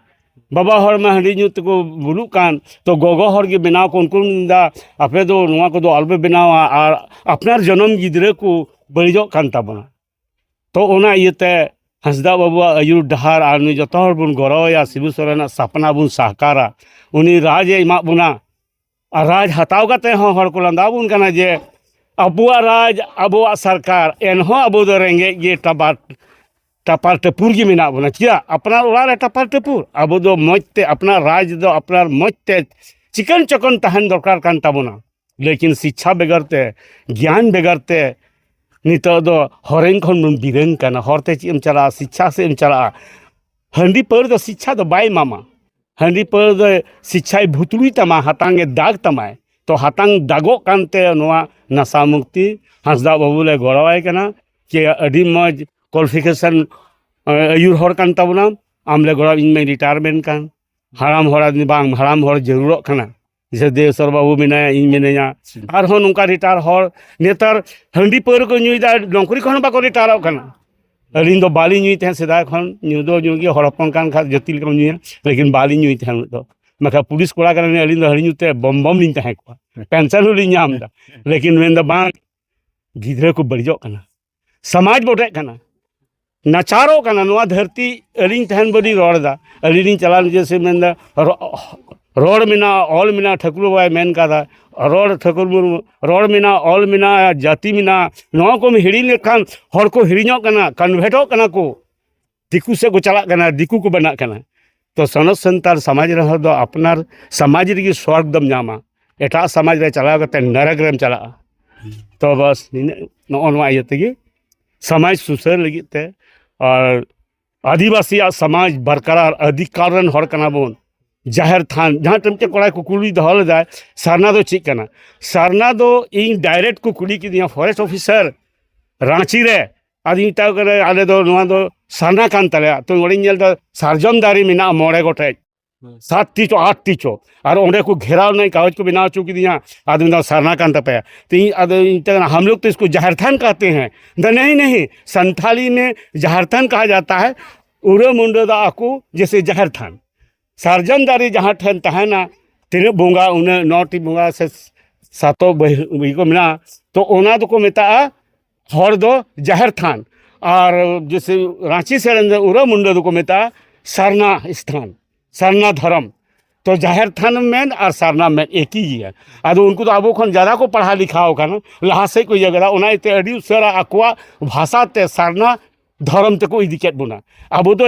ᱵᱟᱵᱟ ᱦᱚᱲ ᱢᱟ ᱦᱟᱺᱰᱤ ᱧᱩ ᱛᱮᱠᱚ ᱵᱩᱞᱩᱜ ᱠᱟᱱ, ᱛᱚ ᱜᱚᱜᱚ ᱦᱚᱲ ᱜᱮ ᱵᱮᱱᱟᱣ ᱠᱚ, ᱩᱱᱠᱩ ᱢᱮᱱᱫᱟ, ᱟᱯᱮ ᱫᱚ ᱱᱚᱣᱟ ᱠᱚᱫᱚ ᱟᱞᱚᱯᱮ ᱵᱮᱱᱟᱣᱟ, ᱟᱨ ᱟᱯᱱᱟᱨ ᱡᱚᱱᱚᱢ ᱜᱤᱫᱽᱨᱟᱹ ᱠᱚ ᱵᱟᱹᱲᱤᱡᱚᱜ ᱠᱟᱱ ᱛᱟᱵᱚᱱᱟ᱾ ᱛᱚ ᱚᱱᱟ ᱤᱭᱟᱹᱛᱮ ᱦᱟᱸᱥᱫᱟ ᱵᱟᱵᱩᱣᱟᱜ ᱟᱹᱭᱩᱨ ᱰᱟᱦᱟᱨ ᱟᱨ ᱱᱩᱭ ᱡᱚᱛᱚ ᱦᱚᱲ ᱵᱚᱱ ᱜᱚᱲᱚᱣᱟᱭᱟ, ᱥᱤᱵᱩ ᱥᱚᱨᱮᱱᱟᱜ ᱥᱟᱯᱱᱟ ᱵᱚᱱ ᱥᱟᱦᱠᱟᱨᱟ᱾ ᱩᱱᱤ ᱨᱟᱡᱽ ᱮ ᱮᱢᱟᱜ ᱵᱚᱱᱟ, ᱟᱨ ᱨᱟᱡᱽ ᱦᱟᱛᱟᱣ ᱠᱟᱛᱮ ᱦᱚᱸ ᱦᱚᱲ ᱠᱚ ᱞᱟᱸᱫᱟ ᱵᱚᱱ ᱠᱟᱱᱟ ᱡᱮ ᱟᱵᱚᱣᱟᱜ ᱨᱟᱡᱽ, ᱟᱵᱚᱣᱟᱜ ᱥᱚᱨᱠᱟᱨ, ᱮᱱᱦᱚᱸ ᱟᱵᱚ ᱫᱚ ᱨᱮᱸᱜᱮᱡ ᱜᱮ ᱴᱟᱵᱟᱨ ᱴᱟᱯᱟᱨ ᱴᱟᱹᱯᱩᱨ ᱜᱮ ᱢᱮᱱᱟᱜ ᱵᱚᱱᱟ᱾ ᱪᱮᱫᱟᱜ? ᱟᱯᱱᱟᱨ ᱚᱲᱟᱜ ᱨᱮ ᱴᱟᱯᱟᱨ ᱴᱟᱹᱯᱩᱨ᱾ ᱟᱵᱚ ᱫᱚ ᱢᱚᱡᱽ ᱛᱮ ᱟᱯᱱᱟᱨ ᱨᱟᱡᱽ ᱫᱚ ᱟᱯᱱᱟᱨ ᱢᱚᱡᱽ ᱛᱮ ᱪᱤᱠᱚᱱ ᱪᱚᱠᱚᱱ ᱛᱟᱦᱮᱱ ᱫᱚᱨᱠᱟᱨ ᱠᱟᱱ ᱛᱟᱵᱚᱱᱟ᱾ ᱞᱮᱠᱤᱱ ᱥᱤᱪᱪᱷᱟ ᱵᱮᱜᱚᱨ ᱛᱮ, ᱜᱮᱭᱟᱱ ᱵᱮᱜᱚᱨ ᱛᱮ ᱱᱤᱛᱚᱜ ᱫᱚ ᱦᱚᱨᱮᱱ ᱠᱷᱚᱱ ᱵᱚᱱ ᱵᱤᱨᱟᱹᱝ ᱠᱟᱱᱟ᱾ ᱦᱚᱨ ᱛᱮ ᱪᱮᱫ ᱮᱢ ᱪᱟᱞᱟᱜᱼᱟ? ᱥᱤᱪᱪᱷᱟ ᱥᱮᱫ ᱮᱢ ᱪᱟᱞᱟᱜᱼᱟ᱾ ᱦᱟᱺᱰᱤ ᱯᱟᱹᱣᱨᱟᱹ ᱫᱚ ᱥᱤᱪᱪᱷᱟ ᱫᱚ ᱵᱟᱭ ᱮᱢᱟᱢᱟ᱾ ᱦᱟᱺᱰᱤ ᱯᱟᱹᱣᱨᱟᱹ ᱫᱚ ᱥᱤᱪᱪᱷᱟᱭ ᱵᱷᱩᱛᱲᱩᱭ ᱛᱟᱢᱟ, ᱦᱟᱛᱟᱝ ᱮ ᱫᱟᱜᱽ ᱛᱟᱢᱟᱭ᱾ ᱛᱚ ᱦᱟᱛᱟᱝ ᱫᱟᱜᱚᱜ ᱠᱟᱱᱛᱮ ᱱᱚᱣᱟ ᱱᱟᱥᱟ ᱢᱩᱠᱛᱤ ᱦᱟᱸᱥᱫᱟ ᱵᱟᱹᱵᱩ ᱞᱮ ᱜᱚᱲᱚᱣᱟᱭ ᱠᱟᱱᱟ᱾ ᱪᱮ ᱟᱹᱰᱤ ᱢᱚᱡᱽ qualification, ᱟᱹᱭᱩᱨ ᱦᱚᱲ ᱠᱟᱱ ᱛᱟᱵᱚᱱᱟᱢ, ᱟᱢ ᱞᱮ ᱜᱚᱲᱚ, ᱤᱧ ᱢᱟᱧ retirement ᱠᱟᱱ᱾ ᱦᱟᱲᱟᱢ ᱦᱚᱲ ᱟᱫᱢᱤ ᱵᱟᱝ, ᱦᱟᱲᱟᱢ ᱦᱚᱲ ᱡᱟᱹᱨᱩᱲᱚᱜ ᱠᱟᱱᱟ᱾ ᱡᱮ ᱫᱮᱥᱚᱨ ᱵᱟᱹᱵᱩ ᱢᱮᱱᱟᱭᱟ, ᱤᱧ ᱢᱤᱱᱟᱹᱧᱟ, ᱟᱨᱦᱚᱸ ᱱᱚᱝᱠᱟ retire ᱦᱚᱲ᱾ ᱱᱮᱛᱟᱨ ᱦᱟᱺᱰᱤ ᱯᱟᱹᱣᱨᱟᱹ ᱠᱚ ᱧᱩᱭᱮᱫᱟ, ᱱᱚᱠᱨᱤ ᱠᱷᱚᱱ ᱦᱚᱸ ᱵᱟᱠᱚ retireᱚᱜ ᱠᱟᱱᱟ᱾ ᱟᱹᱞᱤᱧ ᱫᱚ ᱵᱟᱹᱞᱤᱧ ᱧᱩᱭ ᱛᱟᱦᱮᱸᱫ ᱥᱮᱫᱟᱭ ᱠᱷᱚᱱ, ᱧᱩ ᱫᱚ ᱧᱩ ᱜᱮ, ᱦᱚᱲ ᱦᱚᱯᱚᱱ ᱠᱟᱱ ᱠᱷᱟᱱ ᱡᱟᱹᱛᱤ ᱞᱮᱠᱟᱢ ᱧᱩᱭᱟ, ᱞᱮᱠᱤᱱ ᱵᱟᱹᱞᱤᱧ ᱧᱩᱭ ᱛᱟᱦᱮᱸᱫ ᱩᱱᱟᱹᱜ ᱫᱚ᱾ ᱵᱟᱠᱷᱟᱱ ᱯᱩᱞᱤᱥ ᱠᱚᱲᱟ ᱠᱟᱱᱟᱞᱤᱧ, ᱟᱹᱞᱤᱧ ᱫᱚ ᱦᱟᱺᱰᱤ ᱧᱩ ᱛᱮ ᱵᱚᱢ ᱵᱚᱢ ᱞᱤᱧ ᱛᱟᱦᱮᱸ ᱠᱚᱜᱼᱟ, ᱯᱮᱱᱥᱚᱱ ᱦᱚᱸᱞᱤᱧ ᱧᱟᱢ ᱮᱫᱟ, ᱞᱮᱠᱤᱱ ᱢᱮᱱᱫᱟ ᱵᱟᱝ, ᱜᱤᱫᱽᱨᱟᱹ ᱠᱚ ᱵᱟᱹᱲᱤᱡᱚᱜ ᱠᱟᱱᱟ, ᱥᱚᱢᱟᱡᱽ ᱵᱚᱰᱮᱜ ᱠᱟᱱᱟ, ᱱᱟᱪᱟᱨᱚᱜ ᱠᱟᱱᱟ ᱱᱚᱣᱟ ᱫᱷᱟᱹᱨᱛᱤ᱾ ᱟᱹᱞᱤᱧ ᱛᱟᱦᱮᱱ ᱵᱟᱹᱞᱤᱧ ᱨᱚᱲ ᱮᱫᱟ, ᱟᱹᱞᱤᱧ ᱞᱤᱧ ᱪᱟᱞᱟᱣ ᱱᱤᱡᱮ ᱥᱮ ᱢᱮᱱᱫᱟ, ᱨᱚ-, ᱨᱚᱲ ᱢᱮᱱᱟᱜᱼᱟ, ᱚᱞ ᱢᱮᱱᱟᱜᱼᱟ, ᱴᱷᱟᱹᱠᱩᱨ ᱵᱟᱵᱟᱭ ᱢᱮᱱ ᱠᱟᱫᱟ, ᱨᱚᱲ ᱴᱷᱟᱹᱠᱩᱨ ᱢᱩᱨᱢᱩ, ᱨᱚᱲ ᱢᱮᱱᱟᱜᱼᱟ, ᱚᱞ ᱢᱮᱱᱟᱜᱼᱟ, ᱡᱟᱹᱛᱤ ᱢᱮᱱᱟᱜᱼᱟ, ᱱᱚᱣᱟ ᱠᱚᱢ ᱦᱤᱲᱤᱧ ᱞᱮᱠᱷᱟᱱ ᱦᱚᱲ ᱠᱚ ᱦᱤᱲᱤᱧᱚᱜ ᱠᱟᱱᱟ, convertᱚᱜ ᱠᱟᱱᱟ ᱠᱚ, ᱫᱤᱠᱩ ᱥᱮᱫ ᱠᱚ ᱪᱟᱞᱟᱜ ᱠᱟᱱᱟ, ᱫᱤᱠᱩ ᱠᱚ ᱵᱮᱱᱟᱜ ᱠᱟᱱᱟ᱾ ᱛᱚ ᱥᱚᱱᱚᱛ ᱥᱟᱱᱛᱟᱲ ᱥᱚᱢᱟᱡᱽ ᱨᱮᱦᱚᱸ ᱫᱚ ᱟᱯᱱᱟᱨ ᱥᱚᱢᱟᱡᱽ ᱨᱮᱜᱮ ᱥᱚᱨᱜᱽ ᱫᱚᱢ ᱧᱟᱢᱟ, ᱮᱴᱟᱜ ᱥᱚᱢᱟᱡᱽ ᱨᱮ ᱪᱟᱞᱟᱣ ᱠᱟᱛᱮ ᱱᱟᱨᱟᱠ ᱨᱮᱢ ᱪᱟᱞᱟᱜᱼᱟ᱾ ᱛᱚ ᱵᱟᱥ ᱱᱤᱱᱟᱹᱜ, ᱱᱚᱜᱼᱚ ᱱᱚᱣᱟ ᱤᱭᱟᱹ ᱛᱮᱜᱮ ᱥᱚᱢᱟᱡᱽ ᱥᱩᱥᱟᱹᱨ ᱞᱟᱹᱜᱤᱫ ᱛᱮ᱾ ᱟᱨ ᱟᱹᱫᱤᱵᱟᱹᱥᱤᱭᱟᱜ ᱥᱚᱢᱟᱡᱽ ᱵᱚᱨᱠᱟᱨᱟᱨ ᱚᱫᱷᱤᱠᱟᱨ ᱨᱮᱱ ᱦᱚᱲ ᱠᱟᱱᱟ ᱵᱚᱱ᱾ ᱡᱟᱦᱮᱨ ᱛᱷᱟᱱ, ᱡᱟᱦᱟᱸ ᱴᱷᱮᱱ ᱢᱤᱫᱴᱮᱱ ᱠᱚᱲᱟᱭ ᱠᱩᱠᱞᱤ ᱫᱚᱦᱚ ᱞᱮᱫᱟᱭ, ᱥᱟᱨᱱᱟ ᱫᱚ ᱪᱮᱫ ᱠᱟᱱᱟ? ᱥᱟᱨᱱᱟ ᱫᱚ ᱤᱧ direct ᱠᱚ ᱠᱩᱞᱤ ᱠᱤᱫᱤᱧᱟ forest officer ᱨᱟᱸᱪᱤ ᱨᱮ, ᱟᱫᱚᱧ ᱢᱮᱛᱟ ᱠᱚ ᱠᱟᱱᱟ, ᱟᱞᱮ ᱫᱚ ᱱᱚᱣᱟ ᱫᱚ ᱥᱟᱨᱱᱟ ᱠᱟᱱ ᱛᱟᱞᱮᱭᱟ᱾ ᱛᱚ ᱚᱸᱰᱮᱧ ᱧᱮᱞ ᱮᱫᱟ ᱥᱟᱨᱡᱚᱢ ᱫᱟᱨᱮ ᱢᱮᱱᱟᱜᱼᱟ ᱢᱚᱬᱮ ᱜᱚᱴᱮᱡ, ᱦᱩᱸ᱾ ᱥᱟᱛ ᱴᱤ ᱪᱚ, ᱟᱴ ᱴᱤ ᱪᱚ, ᱟᱨ ᱚᱸᱰᱮ ᱠᱚ ᱜᱷᱮᱨᱟᱣ ᱨᱮᱱᱟᱜ ᱠᱟᱜᱚᱡᱽ ᱠᱚ ᱵᱮᱱᱟᱣ ᱦᱚᱪᱚ ᱠᱤᱫᱤᱧᱟ᱾ ᱟᱫᱚ ᱢᱮᱱᱫᱟ ᱥᱟᱨᱱᱟ ᱠᱟᱱ ᱛᱟᱯᱮᱭᱟ᱾ ᱛᱚ ᱤᱧ ᱟᱫᱚ ᱤᱧ ᱢᱮᱛᱟᱭ ᱠᱟᱱᱟ, हम लोग तो इसको ᱡᱟᱦᱮᱨ ᱛᱷᱟᱱ कहते हैं। ᱫᱟ ᱱᱟᱦᱤ ᱱᱟᱦᱤ, ᱥᱟᱱᱛᱷᱟᱞᱤ ᱢᱮ ᱡᱟᱦᱮᱨ ᱛᱷᱟᱱ ᱠᱟᱦᱟ ᱡᱟᱛᱟ ᱦᱟᱭ, ᱩᱨᱟᱹ ᱢᱩᱱᱰᱟᱹ ᱫᱚ ᱟᱠᱚ ᱡᱮᱥᱮ ᱡᱟᱦᱮᱨ ᱛᱷᱟᱱ᱾ ᱥᱟᱨᱡᱚᱢ ᱫᱟᱨᱮ ᱡᱟᱦᱟᱸ ᱴᱷᱮᱱ ᱛᱟᱦᱮᱱᱟ, ᱛᱤᱱᱟᱹᱜ ᱵᱚᱸᱜᱟ, ᱩᱱᱟᱹᱜ ᱱᱚ ᱴᱤ ᱵᱚᱸᱜᱟ ᱥᱮ ᱥᱟᱛᱚ ᱵᱟᱹᱦᱤ ᱠᱚ ᱢᱮᱱᱟᱜᱼᱟ, ᱛᱚ ᱚᱱᱟ ᱫᱚᱠᱚ ᱢᱮᱛᱟᱜᱼᱟ ᱦᱚᱲ ᱫᱚ ᱡᱟᱦᱮᱨ ᱛᱷᱟᱱ᱾ ᱟᱨ ᱡᱮᱥᱮ ᱨᱟᱸᱪᱤ ᱥᱮᱫ ᱨᱮᱱ ᱫᱚ ᱩᱨᱟᱹ ᱢᱩᱱᱰᱟᱹ ᱫᱚᱠᱚ ᱢᱮᱛᱟᱜᱼᱟ ᱥᱟᱨᱱᱟ ᱥᱛᱷᱟᱱ, ᱥᱟᱨᱱᱟ ᱫᱷᱚᱨᱚᱢ᱾ ᱛᱚ ᱡᱟᱦᱮᱨ ᱛᱷᱟᱱ ᱢᱮᱱ ᱟᱨ ᱥᱟᱨᱱᱟ ᱢᱮᱱ ᱮᱠᱤ ᱜᱮᱭᱟ᱾ ᱟᱫᱚ ᱩᱱᱠᱩ ᱫᱚ ᱟᱵᱚ ᱠᱷᱚᱱ ᱡᱟᱫᱟ ᱠᱚ ᱯᱟᱲᱦᱟᱣ ᱞᱮᱠᱷᱟᱣ ᱠᱟᱱᱟ, ᱞᱟᱦᱟ ᱥᱮᱫ ᱠᱚ ᱤᱭᱟᱹ ᱠᱟᱫᱟ, ᱚᱱᱟ ᱤᱭᱟᱹᱛᱮ ᱟᱹᱰᱤ ᱩᱥᱟᱹᱨᱟ ᱟᱠᱚᱣᱟᱜ ᱵᱷᱟᱥᱟ ᱛᱮ ᱥᱟᱨᱱᱟ ᱫᱷᱚᱨᱚᱢ ᱛᱮᱠᱚ ᱤᱫᱤ ᱠᱮᱫ ᱵᱚᱱᱟ᱾ ᱟᱵᱚ ᱫᱚ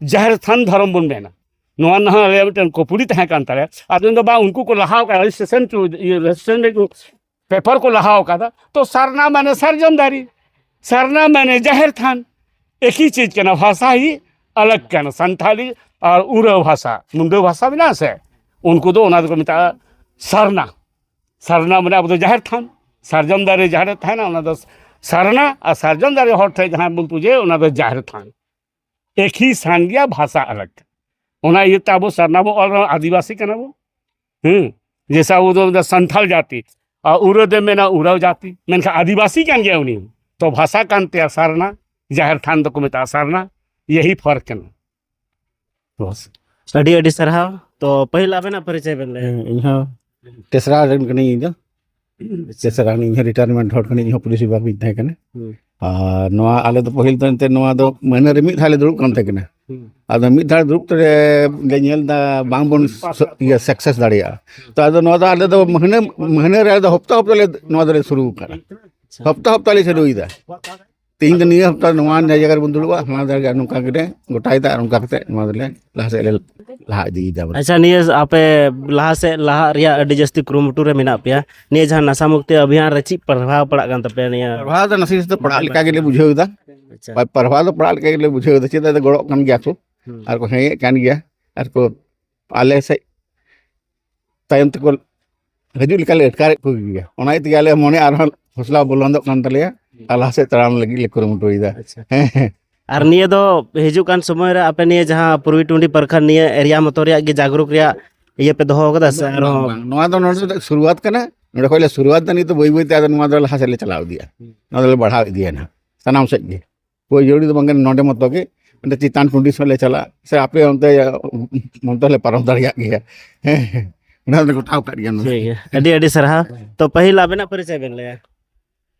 ᱡᱟᱦᱮᱨ ᱛᱷᱟᱱ ᱫᱷᱚᱨᱚᱢ ᱵᱚᱱ ᱢᱮᱱᱟ᱾ ᱱᱚᱣᱟ ᱨᱮᱱᱟᱜ ᱦᱚᱸ ᱟᱞᱮᱭᱟᱜ ᱢᱤᱫᱴᱮᱱ ᱠᱩᱯᱩᱞᱤ ᱛᱟᱦᱮᱸ ᱠᱟᱱ ᱛᱟᱞᱮᱭᱟ᱾ ᱟᱫᱚ ᱤᱧ ᱫᱚ ᱵᱟᱝ, ᱩᱱᱠᱩ ᱠᱚ ᱞᱟᱦᱟᱣ ᱠᱟᱜᱼᱟ, ᱨᱮᱡᱤᱥᱴᱨᱮᱥᱚᱱ ᱠᱚ, ᱤᱭᱟᱹ, ᱨᱮᱡᱤᱥᱴᱨᱮᱥᱚᱱ ᱨᱮ ᱠᱚ ᱯᱮᱯᱟᱨ ᱠᱚ ᱞᱟᱦᱟᱣ ᱠᱟᱫᱟ᱾ ᱛᱚ ᱥᱟᱨᱱᱟ ᱢᱟᱱᱮ ᱥᱟᱨᱡᱚᱢ ᱫᱟᱨᱮ, ᱥᱟᱨᱱᱟ ᱢᱟᱱᱮ ᱡᱟᱦᱮᱨ ᱛᱷᱟᱱ, ᱮᱠᱤ ᱪᱤᱡᱽ ᱠᱟᱱᱟ, ᱵᱷᱟᱥᱟ ᱦᱤ ᱟᱞᱟᱜᱽ ᱠᱟᱱᱟ᱾ ᱥᱟᱱᱛᱷᱟᱞᱤ ᱟᱨ ᱩᱨᱟᱹᱣ ᱵᱷᱟᱥᱟ, ᱢᱩᱱᱰᱟᱹ ᱵᱷᱟᱥᱟ ᱢᱮᱱᱟᱜᱼᱟ ᱥᱮ, ᱩᱱᱠᱩ ᱫᱚ ᱚᱱᱟ ᱫᱚᱠᱚ ᱢᱮᱛᱟᱜᱼᱟ ᱥᱟᱨᱱᱟ᱾ ᱥᱟᱨᱱᱟ ᱢᱟᱱᱮ ᱟᱵᱚ ᱫᱚ ᱡᱟᱦᱮᱨ ᱛᱷᱟᱱ, ᱥᱟᱨᱡᱚᱢ ᱫᱟᱨᱮ ᱡᱟᱦᱟᱸ ᱨᱮ ᱛᱟᱦᱮᱱᱟ ᱚᱱᱟ ᱫᱚ ᱥᱟᱨᱱᱟ, ᱟᱨ ᱥᱟᱨᱡᱚᱢ ᱫᱟᱨᱮ ᱦᱚᱲ ᱴᱷᱮᱱ ᱡᱟᱦᱟᱸ ᱵᱚᱱ ᱯᱩᱡᱟᱹᱭᱟ ᱚᱱᱟ ᱫᱚ ᱡᱟᱦᱮᱨ ᱛᱷᱟᱱ᱾ ᱮᱠ ᱦᱤ ᱥᱟᱱ ᱜᱮᱭᱟ, ᱵᱷᱟᱥᱟ ᱟᱞᱟᱜᱽ᱾ ᱚᱱᱟ ᱤᱭᱟᱹᱛᱮ ᱟᱵᱚ ᱥᱟᱨᱱᱟ ᱵᱚ ᱚᱞ ᱨᱮᱦᱚᱸ ᱟᱹᱫᱤᱵᱟᱹᱥᱤ ᱠᱟᱱᱟ ᱵᱚ᱾ ᱦᱮᱸ, ᱡᱮᱥᱮ ᱟᱵᱚ ᱫᱚ ᱥᱟᱱᱛᱟᱞ ᱡᱟᱹᱛᱤ, ᱟᱨ ᱩᱨᱟᱹ ᱫᱚ ᱢᱮᱱᱟ ᱩᱨᱟᱣ ᱡᱟᱹᱛᱤ, ᱢᱮᱱᱠᱷᱟᱱ ᱟᱹᱫᱤᱵᱟᱹᱥᱤ ᱠᱟᱱ ᱜᱮᱭᱟ ᱩᱱᱤ᱾ ᱛᱚ ᱵᱷᱟᱥᱟ ᱠᱟᱱ ᱛᱟᱭᱟ ᱥᱟᱨᱱᱟ, ᱡᱟᱦᱮᱨ ᱛᱷᱟᱱ ᱫᱚᱠᱚ ᱢᱮᱛᱟᱜᱼᱟ ᱥᱟᱨᱱᱟ᱾ ᱭᱮᱦᱤ ᱯᱷᱚᱨᱠ ᱠᱟᱱᱟ᱾ ᱵᱚᱥ᱾ ᱟᱹᱰᱤ ᱟᱹᱰᱤ ᱥᱟᱨᱦᱟᱣ᱾ ᱛᱚ ᱯᱟᱹᱦᱤᱞ ᱟᱵᱮᱱᱟᱜ ᱯᱚᱨᱤᱪᱚᱭ ᱵᱮᱱ ᱞᱟᱹᱭᱟ᱾ ᱦᱮᱸ, ᱤᱧ ᱦᱚᱸ ᱴᱮᱥᱨᱟ ᱨᱮᱱ ᱠᱟᱹᱱᱟᱹᱧ ᱤᱧ ᱫᱚ᱾ ᱟᱪᱪᱷᱟ᱾ ᱴᱮᱥᱨᱟ ᱨᱮᱱ, ᱤᱧ ᱦᱚᱸ ᱨᱤᱴᱟᱭᱟᱨᱢᱮᱱᱴ ᱦᱚᱲ ᱠᱟᱹᱱᱟᱹᱧ, ᱤᱧ ᱦᱚᱸ ᱯᱩᱞᱤᱥ ᱵᱤᱵᱷᱟᱜᱽ ᱨᱤᱧ ᱛᱟᱦᱮᱸ ᱠᱟᱱᱟ᱾ ᱦᱩᱸ᱾ ᱟᱨ ᱱᱚᱣᱟ ᱟᱞᱮ ᱫᱚ ᱯᱟᱹᱦᱤᱞ ᱫᱚ ᱮᱱᱛᱮᱫ ᱱᱚᱣᱟ ᱫᱚ ᱢᱟᱹᱦᱱᱟᱹ ᱨᱮ ᱢᱤᱫ ᱫᱷᱟᱣ ᱞᱮ ᱫᱩᱲᱩᱵ ᱠᱟᱱ ᱛᱟᱦᱮᱸ ᱠᱟᱱᱟ᱾ ᱦᱩᱸ᱾ ᱟᱫᱚ ᱢᱤᱫ ᱫᱷᱟᱣ ᱫᱩᱲᱩᱵ ᱛᱮᱞᱮ ᱞᱮ ᱧᱮᱞ ᱮᱫᱟ ᱵᱟᱝ ᱵᱚᱱ ᱥ-, ᱤᱭᱟᱹ, ᱥᱟᱠᱥᱮᱥ ᱫᱟᱲᱮᱭᱟᱜᱼᱟ᱾ ᱛᱚ ᱟᱫᱚ ᱱᱚᱣᱟ ᱫᱚ ᱟᱞᱮ ᱫᱚ ᱢᱟᱹᱦᱱᱟᱹ, ᱢᱟᱹᱦᱱᱟᱹ ᱨᱮ ᱟᱞᱮ ᱫᱚ ᱦᱚᱯᱛᱟ ᱦᱚᱯᱛᱟ ᱞᱮ ᱱᱚᱣᱟ ᱫᱚᱞᱮ ᱥᱩᱨᱩ ᱠᱟᱱᱟ᱾ ᱟᱪᱪᱷᱟ᱾ ᱦᱚᱯᱛᱟ ᱦᱚᱯᱛᱟ ᱞᱮ ᱪᱟᱹᱞᱩᱭᱮᱫᱟ᱾ ᱛᱮᱦᱤᱧ ᱫᱚ ᱱᱤᱭᱟᱹ ᱦᱟᱯᱛᱟ ᱱᱚᱣᱟ ᱡᱟᱭᱜᱟ ᱨᱮᱵᱚᱱ ᱫᱩᱲᱩᱵᱼᱟ, ᱦᱟᱱᱟ ᱡᱟᱭᱜᱟ ᱱᱚᱝᱠᱟ ᱜᱮᱞᱮ ᱜᱚᱴᱟᱭᱮᱫᱟ ᱟᱨ ᱚᱱᱠᱟ ᱠᱟᱛᱮ ᱱᱚᱣᱟ ᱫᱚᱞᱮ ᱞᱟᱦᱟ ᱥᱮᱫ ᱞᱮ ᱞᱟᱦᱟ ᱤᱫᱤᱭᱮᱫᱟ ᱵᱚᱞᱮ᱾ ᱟᱪᱪᱷᱟ, ᱱᱤᱭᱟᱹ ᱟᱯᱮ ᱞᱟᱦᱟ ᱥᱮᱫ ᱞᱟᱦᱟᱜ ᱨᱮᱭᱟᱜ ᱟᱹᱰᱤ ᱡᱟᱹᱥᱛᱤ ᱠᱩᱨᱩᱢᱩᱴᱩ ᱨᱮ ᱢᱮᱱᱟᱜ ᱯᱮᱭᱟ᱾ ᱱᱤᱭᱟᱹ ᱡᱟᱦᱟᱸ ᱱᱟᱥᱟ ᱢᱩᱠᱛᱤ ᱚᱵᱷᱤᱭᱟᱱ ᱨᱮ ᱪᱮᱫ ᱯᱨᱚᱵᱷᱟᱣ ᱯᱟᱲᱟᱜ ᱠᱟᱱ ᱛᱟᱯᱮᱭᱟ ᱱᱤᱭᱟᱹ? ᱯᱨᱚᱵᱷᱟᱣ ᱫᱚ ᱱᱟᱥᱮ ᱱᱟᱥᱮ ᱫᱚ ᱯᱟᱲᱟᱜ ᱞᱮᱠᱟ ᱜᱮᱞᱮ ᱵᱩᱡᱷᱟᱹᱣ ᱮᱫᱟ᱾ ᱟᱪᱪᱷᱟ᱾ ᱯᱟ-, ᱯᱨᱚᱵᱷᱟᱣ ᱫᱚ ᱯᱟᱲᱟᱜ ᱞᱮᱠᱟ ᱜᱮᱞᱮ ᱵᱩᱡᱷᱟᱹᱣ ᱮᱫᱟ, ᱪᱮᱫᱟᱜ ᱫᱚ ᱜᱚᱲᱚᱜ ᱠᱟᱱ ᱜᱮᱭᱟ ᱠᱚ᱾ ᱦᱩᱸ᱾ ᱟᱨ ᱠᱚ ᱦᱮᱸᱭᱮᱫ ᱠᱟᱱ ᱜᱮᱭᱟ, ᱟᱨ ᱠᱚ ᱟᱞᱮ ᱥᱮᱫ ᱛᱟᱭᱚᱢ ᱛᱮᱠᱚ ᱦᱤᱡᱩᱜ ᱞᱮᱠᱟ ᱞᱮ ᱟᱴᱠᱟᱨᱮᱫ ᱠᱚ ᱜᱮᱭᱟ᱾ ᱚᱱᱟ ᱤᱭᱟᱹ ᱛᱮᱜᱮ ᱟᱞᱮ ᱢᱚᱱᱮ ᱟᱨᱦᱚᱸ ᱦᱚᱥᱞᱟ ᱵᱚᱞᱚᱱᱫᱚᱜ ᱠᱟᱱ ᱛᱟᱞᱮᱭᱟ ᱟᱨ ᱞᱟᱦᱟ ᱥᱮᱫ ᱛᱟᱲᱟᱢ ᱞᱟᱹᱜᱤᱫ ᱞᱮ ᱠᱩᱨᱩᱢᱩᱴᱩᱭᱮᱫᱟ᱾ ᱟᱪᱪᱷᱟ᱾ ᱦᱮᱸ, ᱦᱮᱸ᱾ ᱟᱨ ᱱᱤᱭᱟᱹ ᱫᱚ ᱦᱤᱡᱩᱜ ᱠᱟᱱ ᱥᱚᱢᱚᱭ ᱨᱮ ᱟᱯᱮ ᱱᱤᱭᱟᱹ ᱡᱟᱦᱟᱸ ᱯᱩᱨᱵᱤ ᱴᱩᱸᱰᱤ ᱯᱨᱚᱠᱷᱚᱸᱰ ᱱᱤᱭᱟᱹ ᱮᱨᱤᱭᱟ ᱢᱚᱛᱚ ᱨᱮᱭᱟᱜ ᱜᱮ ᱡᱟᱜᱽᱨᱩᱠ ᱨᱮᱭᱟᱜ ᱤᱭᱟᱹ ᱯᱮ ᱫᱚᱦᱚ ᱟᱠᱟᱫᱟ ᱥᱮ ᱵᱟᱝ, ᱟᱨᱦᱚᱸ? ᱵᱟᱝ, ᱱᱚᱣᱟ ᱫᱚ ᱱᱚᱰᱮ ᱫᱚ ᱥᱩᱨᱩᱣᱟᱛ ᱠᱟᱱᱟ, ᱱᱚᱰᱮ ᱠᱷᱚᱱ ᱞᱮ ᱥᱩᱨᱩᱣᱟᱛ ᱫᱟ, ᱱᱤᱛᱚᱜ ᱵᱟᱹᱭ ᱵᱟᱹᱭ ᱛᱮ ᱟᱫᱚ ᱱᱚᱣᱟ ᱫᱚ ᱞᱟᱦᱟ ᱥᱮᱫ ᱞᱮ ᱪᱟᱞᱟᱣ ᱤᱫᱤᱭᱟ, ᱦᱩᱸ᱾ ᱱᱚᱣᱟ ᱫᱚᱞᱮ ᱵᱟᱲᱦᱟᱣ ᱤᱫᱤᱭᱟ ᱱᱟᱦᱟᱜ ᱥᱟᱱᱟᱢ ᱥᱮᱫ ᱜᱮ᱾ ᱦᱳᱭ, ᱡᱟᱹᱨᱩᱲᱤ ᱫᱚ ᱵᱟᱝ ᱠᱟᱱᱟ ᱱᱚᱰᱮ ᱢᱚᱛᱚ ᱜᱮ, ᱚᱸᱰᱮ ᱪᱮᱛᱟᱱ ᱴᱩᱸᱰᱤ ᱥᱮᱫ ᱞᱮ ᱪᱟᱞᱟᱜ, ᱥᱮ ᱟᱯᱮ ᱚᱱᱛᱮ ᱚᱱᱛᱮ ᱞᱮ ᱯᱟᱨᱚᱢ ᱫᱟᱲᱮᱭᱟᱜ ᱜᱮᱭᱟ᱾ ᱦᱮᱸ, ᱦᱮᱸ, ᱚᱱᱟ ᱫᱚᱞᱮ ᱜᱚᱴᱟᱣ ᱠᱟᱜ ᱜᱮᱭᱟ ᱱᱚᱰᱮ᱾ ᱴᱷᱤᱠ ᱜᱮᱭᱟ, ᱟᱹᱰᱤ ᱟᱹᱰᱤ ᱥᱟᱨᱦᱟᱣ᱾ ᱛᱚ ᱯᱟᱹᱦᱤᱞ ᱟᱵᱮᱱᱟᱜ ᱯᱚᱨᱤᱪᱚᱭ ᱵᱮᱱ ᱞᱟᱹᱭᱟ᱾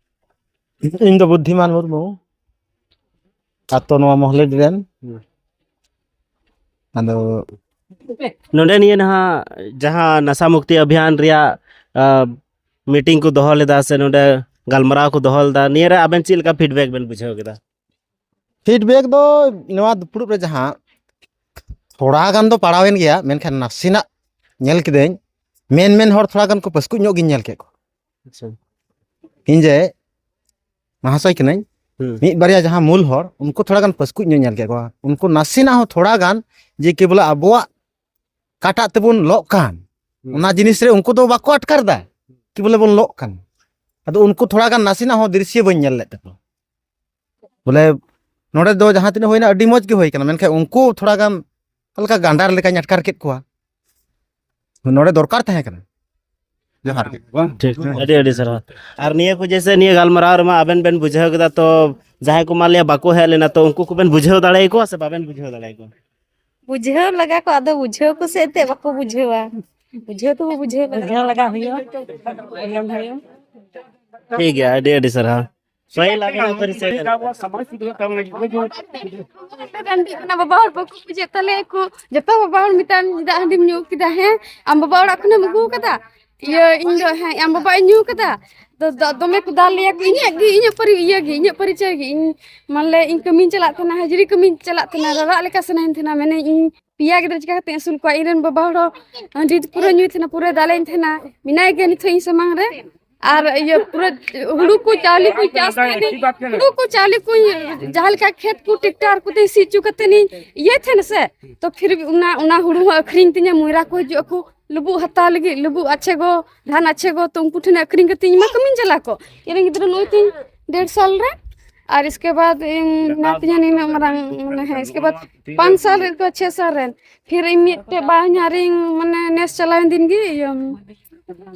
ᱤᱧ ᱫᱚ ᱵᱩᱫᱽᱫᱷᱤᱢᱟᱱ ᱢᱩᱨᱢᱩ᱾ ᱟᱛᱳ ᱱᱚᱣᱟ ᱢᱚᱦᱞᱮᱰᱤ ᱨᱮᱱ᱾ ᱦᱩᱸ᱾ ᱟᱫᱚ ᱱᱚᱰᱮ ᱱᱤᱭᱟᱹ ᱱᱟᱦᱟᱜ ᱡᱟᱦᱟᱸ ᱱᱟᱥᱟ ᱢᱩᱠᱛᱤ ᱚᱵᱷᱤᱭᱟᱱ ᱨᱮᱭᱟᱜ, ᱟ, meeting ᱠᱚ ᱫᱚᱦᱚ ᱞᱮᱫᱟ ᱥᱮ ᱱᱚᱰᱮ ᱜᱟᱞᱢᱟᱨᱟᱣ ᱠᱚ ᱫᱚᱦᱚ ᱞᱮᱫᱟ, ᱱᱤᱭᱟᱹ ᱨᱮ ᱟᱵᱮᱱ ᱪᱮᱫ ᱞᱮᱠᱟ feedback ᱵᱮᱱ ᱵᱩᱡᱷᱟᱹᱣ ᱠᱮᱫᱟ? Feedback ᱫᱚ ᱱᱚᱣᱟ ᱫᱩᱯᱲᱩᱵ ᱨᱮ ᱡᱟᱦᱟᱸ ᱛᱷᱚᱲᱟ ᱜᱟᱱ ᱫᱚ ᱯᱟᱲᱟᱣᱮᱱ ᱜᱮᱭᱟ, ᱢᱮᱱᱠᱷᱟᱱ ᱱᱟᱥᱮᱱᱟᱜ ᱧᱮᱞ ᱠᱤᱫᱟᱹᱧ, ᱢᱮᱱ ᱢᱮᱱ ᱦᱚᱲ ᱛᱷᱚᱲᱟ ᱜᱟᱱ ᱠᱚ ᱯᱟᱹᱥᱠᱩᱡ ᱧᱚᱜ ᱜᱤᱧ ᱧᱮᱞ ᱠᱮᱫ ᱠᱚᱣᱟ᱾ ᱟᱪᱪᱷᱟ᱾ ᱤᱧ ᱡᱮ ᱢᱟᱦᱟᱥᱚᱭ ᱠᱟᱹᱱᱟᱹᱧ, ᱦᱩᱸ᱾ ᱢᱤᱫ ᱵᱟᱨᱭᱟ ᱡᱟᱦᱟᱸ ᱢᱩᱞ ᱦᱚᱲ, ᱩᱱᱠᱩ ᱛᱷᱚᱲᱟ ᱜᱟᱱ ᱯᱟᱹᱥᱠᱩᱡ ᱧᱚᱜ ᱧᱮᱞ ᱠᱮᱫ ᱠᱚᱣᱟ᱾ ᱩᱱᱠᱩ ᱱᱟᱥᱮᱱᱟᱜ ᱦᱚᱸ ᱛᱷᱚᱲᱟ ᱜᱟᱱ ᱡᱮ ᱠᱮᱵᱚᱞ ᱟᱵᱚᱣᱟᱜ ᱠᱟᱴᱟᱜ ᱛᱮᱵᱚᱱ ᱞᱚᱜ ᱠᱟᱱ, ᱦᱩᱸ᱾ ᱚᱱᱟ ᱡᱤᱱᱤᱥ ᱨᱮ ᱩᱱᱠᱩ ᱫᱚ ᱵᱟᱠᱚ ᱟᱴᱠᱟᱨ ᱮᱫᱟ ᱠᱮᱵᱚᱞᱮ ᱵᱚᱱ ᱞᱚᱜ ᱠᱟᱱ᱾ ᱟᱫᱚ ᱩᱱᱠᱩ ᱛᱷᱚᱲᱟ ᱜᱟᱱ ᱱᱟᱥᱮᱱᱟᱜ ᱦᱚᱸ ᱫᱨᱤᱥᱥᱚ ᱵᱟᱹᱧ ᱧᱮᱞ ᱞᱮᱫ ᱛᱟᱠᱚᱣᱟ᱾ ᱵᱚᱞᱮ ᱱᱚᱰᱮ ᱫᱚ ᱡᱟᱦᱟᱸ ᱛᱤᱱᱟᱹᱜ ᱦᱩᱭᱱᱟ ᱟᱹᱰᱤ ᱢᱚᱡᱽ ᱜᱮ ᱦᱩᱭ ᱠᱟᱱᱟ, ᱢᱮᱱᱠᱷᱟᱱ ᱩᱱᱠᱩ ᱛᱷᱚᱲᱟ ᱜᱟᱱ ᱚᱠᱟ ᱞᱮᱠᱟ ᱜᱟᱱᱰᱟᱨ ᱞᱮᱠᱟᱧ ᱟᱴᱠᱟᱨ ᱠᱮᱫ ᱠᱚᱣᱟ᱾ ᱱᱚᱰᱮ ᱫᱚᱨᱠᱟᱨ ᱛᱟᱦᱮᱸ ᱠᱟᱱᱟ᱾ ᱡᱚᱦᱟᱨ ᱜᱮ᱾ ᱴᱷᱤᱠ, ᱟᱹᱰᱤ ᱟᱹᱰᱤ ᱥᱟᱨᱦᱟᱣ᱾ ᱟᱨ ᱱᱤᱭᱟᱹ ᱠᱚ ᱡᱮᱭᱥᱮ ᱱᱤᱭᱟᱹ ᱜᱟᱞᱢᱟᱨᱟᱣ ᱨᱮᱢᱟ ᱟᱵᱮᱱ ᱵᱮᱱ ᱵᱩᱡᱷᱟᱹᱣ ᱠᱮᱫᱟ, ᱛᱚ ᱡᱟᱦᱟᱸᱭ ᱠᱚ ᱢᱟᱱ ᱞᱤᱭᱟ ᱵᱟᱠᱚ ᱦᱮᱡ ᱞᱮᱱᱟ, ᱛᱚ ᱩᱱᱠᱩ ᱠᱚᱵᱮᱱ ᱵᱩᱡᱷᱟᱹᱣ ᱫᱟᱲᱮᱭᱟᱠᱚᱣᱟ ᱥᱮ ᱵᱟᱵᱮᱱ ᱵᱩᱡᱷᱟᱹᱣ ᱫᱟᱲᱮᱭᱟᱠᱚᱣᱟ? ᱵᱩᱡᱷᱟᱹᱣ ᱞᱟᱜᱟ ᱠᱚ, ᱟᱫᱚ ᱵᱩᱡᱷᱟᱹᱣ ᱠᱚ ᱥᱮ ᱮᱱᱛᱮᱫ ᱵᱟᱠᱚ ᱵᱩᱡᱷᱟᱹᱣᱟ᱾ ᱵᱩᱡᱷᱟᱹᱣ ᱛᱮᱦᱚᱸ ᱵᱩᱡᱷᱟᱹᱣ ᱞᱟᱜᱟ᱾ ᱵᱩᱡᱷᱟᱹᱣ ᱞᱟᱜᱟ ᱦᱩᱭᱩᱜᱼᱟ᱾ ᱟᱸᱡᱚᱢ ᱦᱩᱭᱩᱜᱼᱟ᱾ ᱴᱷᱤᱠ ᱜᱮᱭᱟ, ᱟᱹᱰᱤ ᱟᱹᱰᱤ ᱥᱟᱨᱦᱟᱣ᱾ ᱯᱟᱹᱦᱤᱞ ᱟᱵᱮᱱ ᱩᱛᱟᱹᱨ ᱥᱮᱫ ᱵᱮᱱ᱾ ᱨᱟᱱᱰᱤ ᱠᱟᱱᱟ, ᱵᱟᱵᱟ ᱦᱚᱲ ᱵᱟᱠᱚ ᱵᱩᱡᱷᱟᱹᱣ ᱛᱟᱞᱮᱭᱟ ᱠᱚ᱾ ᱡᱚᱛᱚ ᱵᱟᱵᱟ ᱦᱚᱲ ᱢᱮᱛᱟᱧ, "ᱪᱮᱫᱟᱜ ᱦᱟᱺᱰᱤᱢ ᱧᱩ ᱠᱮᱫᱟ? ᱦᱮᱸ, ᱟᱢ ᱵᱟᱵᱟ ᱚᱲᱟᱜ ᱠᱷᱚᱱᱮᱢ ᱟᱹᱜᱩ ᱠᱟᱫᱟ?" ᱤᱭᱟᱹ, ᱤᱧ ᱫᱚ, ᱦᱮᱸ, ᱟᱢ ᱵᱟᱵᱟ ᱤᱧ ᱧᱩ ᱠᱟᱫᱟ᱾ ᱫᱚ, ᱫᱚ, ᱫᱚᱢᱮ ᱠᱚ ᱫᱟᱞ ᱞᱮᱭᱟ ᱠᱚ, ᱤᱧᱟᱹᱜ ᱜᱮ, ᱤᱧᱟᱹᱜ ᱯᱟᱹᱨᱤ-, ᱤᱭᱟᱹ ᱜᱮ, ᱤᱧᱟᱹᱜ ᱯᱚᱨᱤᱪᱚᱭ ᱜᱮ᱾ ᱤᱧ, ᱢᱟᱱᱞᱮ, ᱤᱧ ᱠᱟᱹᱢᱤᱧ ᱪᱟᱞᱟᱜ ᱛᱟᱦᱮᱱᱟ, ᱦᱟᱹᱡᱨᱤ ᱠᱟᱹᱢᱤᱧ ᱪᱟᱞᱟᱜ ᱛᱟᱦᱮᱱᱟ, ᱨᱟᱨᱟᱜ ᱞᱮᱠᱟ ᱥᱟᱱᱟᱧ ᱛᱟᱦᱮᱱᱟ, ᱢᱮᱱᱟᱹᱧ, ᱤᱧ ᱯᱮᱭᱟ ᱜᱤᱫᱽᱨᱟᱹ ᱪᱤᱠᱟ ᱠᱟᱛᱮ ᱟᱹᱥᱩᱞ ᱠᱚᱣᱟ? ᱤᱧ ᱨᱮᱱ ᱵᱟᱵᱟ ᱦᱚᱲ ᱦᱚᱸ ᱦᱟᱺᱰᱤ ᱯᱩᱨᱟᱹ ᱧᱩᱭ ᱛᱟᱦᱮᱱᱟ, ᱯᱩᱨᱟᱹ ᱫᱟᱞᱮᱧ ᱛᱟᱦᱮᱱᱟ, ᱢᱮᱱᱟᱭ ᱜᱮᱭᱟ ᱱᱤᱛ ᱦᱚᱸ ᱤᱧ ᱥᱟᱢᱟᱝ ᱨᱮ᱾ ᱟᱨ ᱤᱭᱟᱹ ᱯᱩᱨᱟᱹ ᱦᱩᱲᱩ ᱠᱚ ᱪᱟᱣᱞᱮ ᱠᱚ ᱪᱟᱥ ᱛᱟᱦᱮᱱᱤᱧ, ᱦᱩᱲᱩ ᱠᱚ ᱪᱟᱣᱞᱮ ᱠᱚ ᱡᱟᱦᱟᱸ ᱞᱮᱠᱟ ᱠᱷᱮᱛ ᱠᱚ tractor ᱠᱚᱛᱮ ᱥᱤ ᱦᱚᱪᱚ ᱠᱟᱛᱮ ᱤᱧ ᱤᱭᱟᱹᱭ ᱛᱟᱦᱮᱱᱟ ᱥᱮ, ᱛᱚ ᱯᱷᱤᱨ ᱚᱱᱟ, ᱚᱱᱟ ᱦᱩᱲᱩ ᱦᱚᱸ ᱟᱹᱠᱷᱨᱤᱧ ᱛᱤᱧᱟᱹ, ᱢᱚᱭᱨᱟ ᱠᱚ ᱦᱤᱡᱩᱜ ᱟᱠᱚ, ᱞᱩᱵᱩᱜ ᱦᱟᱛᱟᱣ ᱞᱟᱹᱜᱤᱫ, ᱞᱩᱵᱩᱜ ᱟᱪᱷᱮ ᱜᱚ, ᱫᱷᱟᱱ ᱟᱪᱷᱮ ᱜᱚ, ᱛᱚ ᱩᱱᱠᱩ ᱴᱷᱮᱱ ᱟᱹᱠᱷᱨᱤᱧ ᱠᱟᱛᱮ ᱤᱧ ᱢᱟ ᱠᱟᱹᱢᱤᱧ ᱪᱟᱞᱟᱜ ᱠᱚ᱾ ᱤᱧ ᱨᱮᱱ ᱜᱤᱫᱽᱨᱟᱹ ᱱᱩᱭ ᱛᱤᱧ ᱰᱮᱲ ᱥᱟᱞ ᱨᱮ, ᱟᱨ ᱤᱥᱠᱮ ᱵᱟᱫ ᱤᱧ ᱢᱮᱱᱟᱜ ᱛᱤᱧᱟᱹ ᱱᱤᱱᱟᱹᱜ ᱢᱟᱨᱟᱝ, ᱢᱟᱱᱮ, ᱦᱮᱸ, ᱤᱥᱠᱮ ᱵᱟᱫ ᱯᱟᱸᱪ ᱥᱟᱞ ᱨᱮ ᱠᱚ, ᱪᱷᱮ ᱥᱟᱞ ᱨᱮᱱ᱾ ᱯᱷᱤᱨ ᱤᱧ ᱢᱤᱫᱴᱮᱡ ᱵᱟᱦᱧᱟᱨᱤᱧ, ᱢᱟᱱᱮ, ᱱᱮᱥ ᱪᱟᱞᱟᱣᱮᱱ ᱫᱤᱱ ᱜᱮ, ᱤᱭᱟᱹ,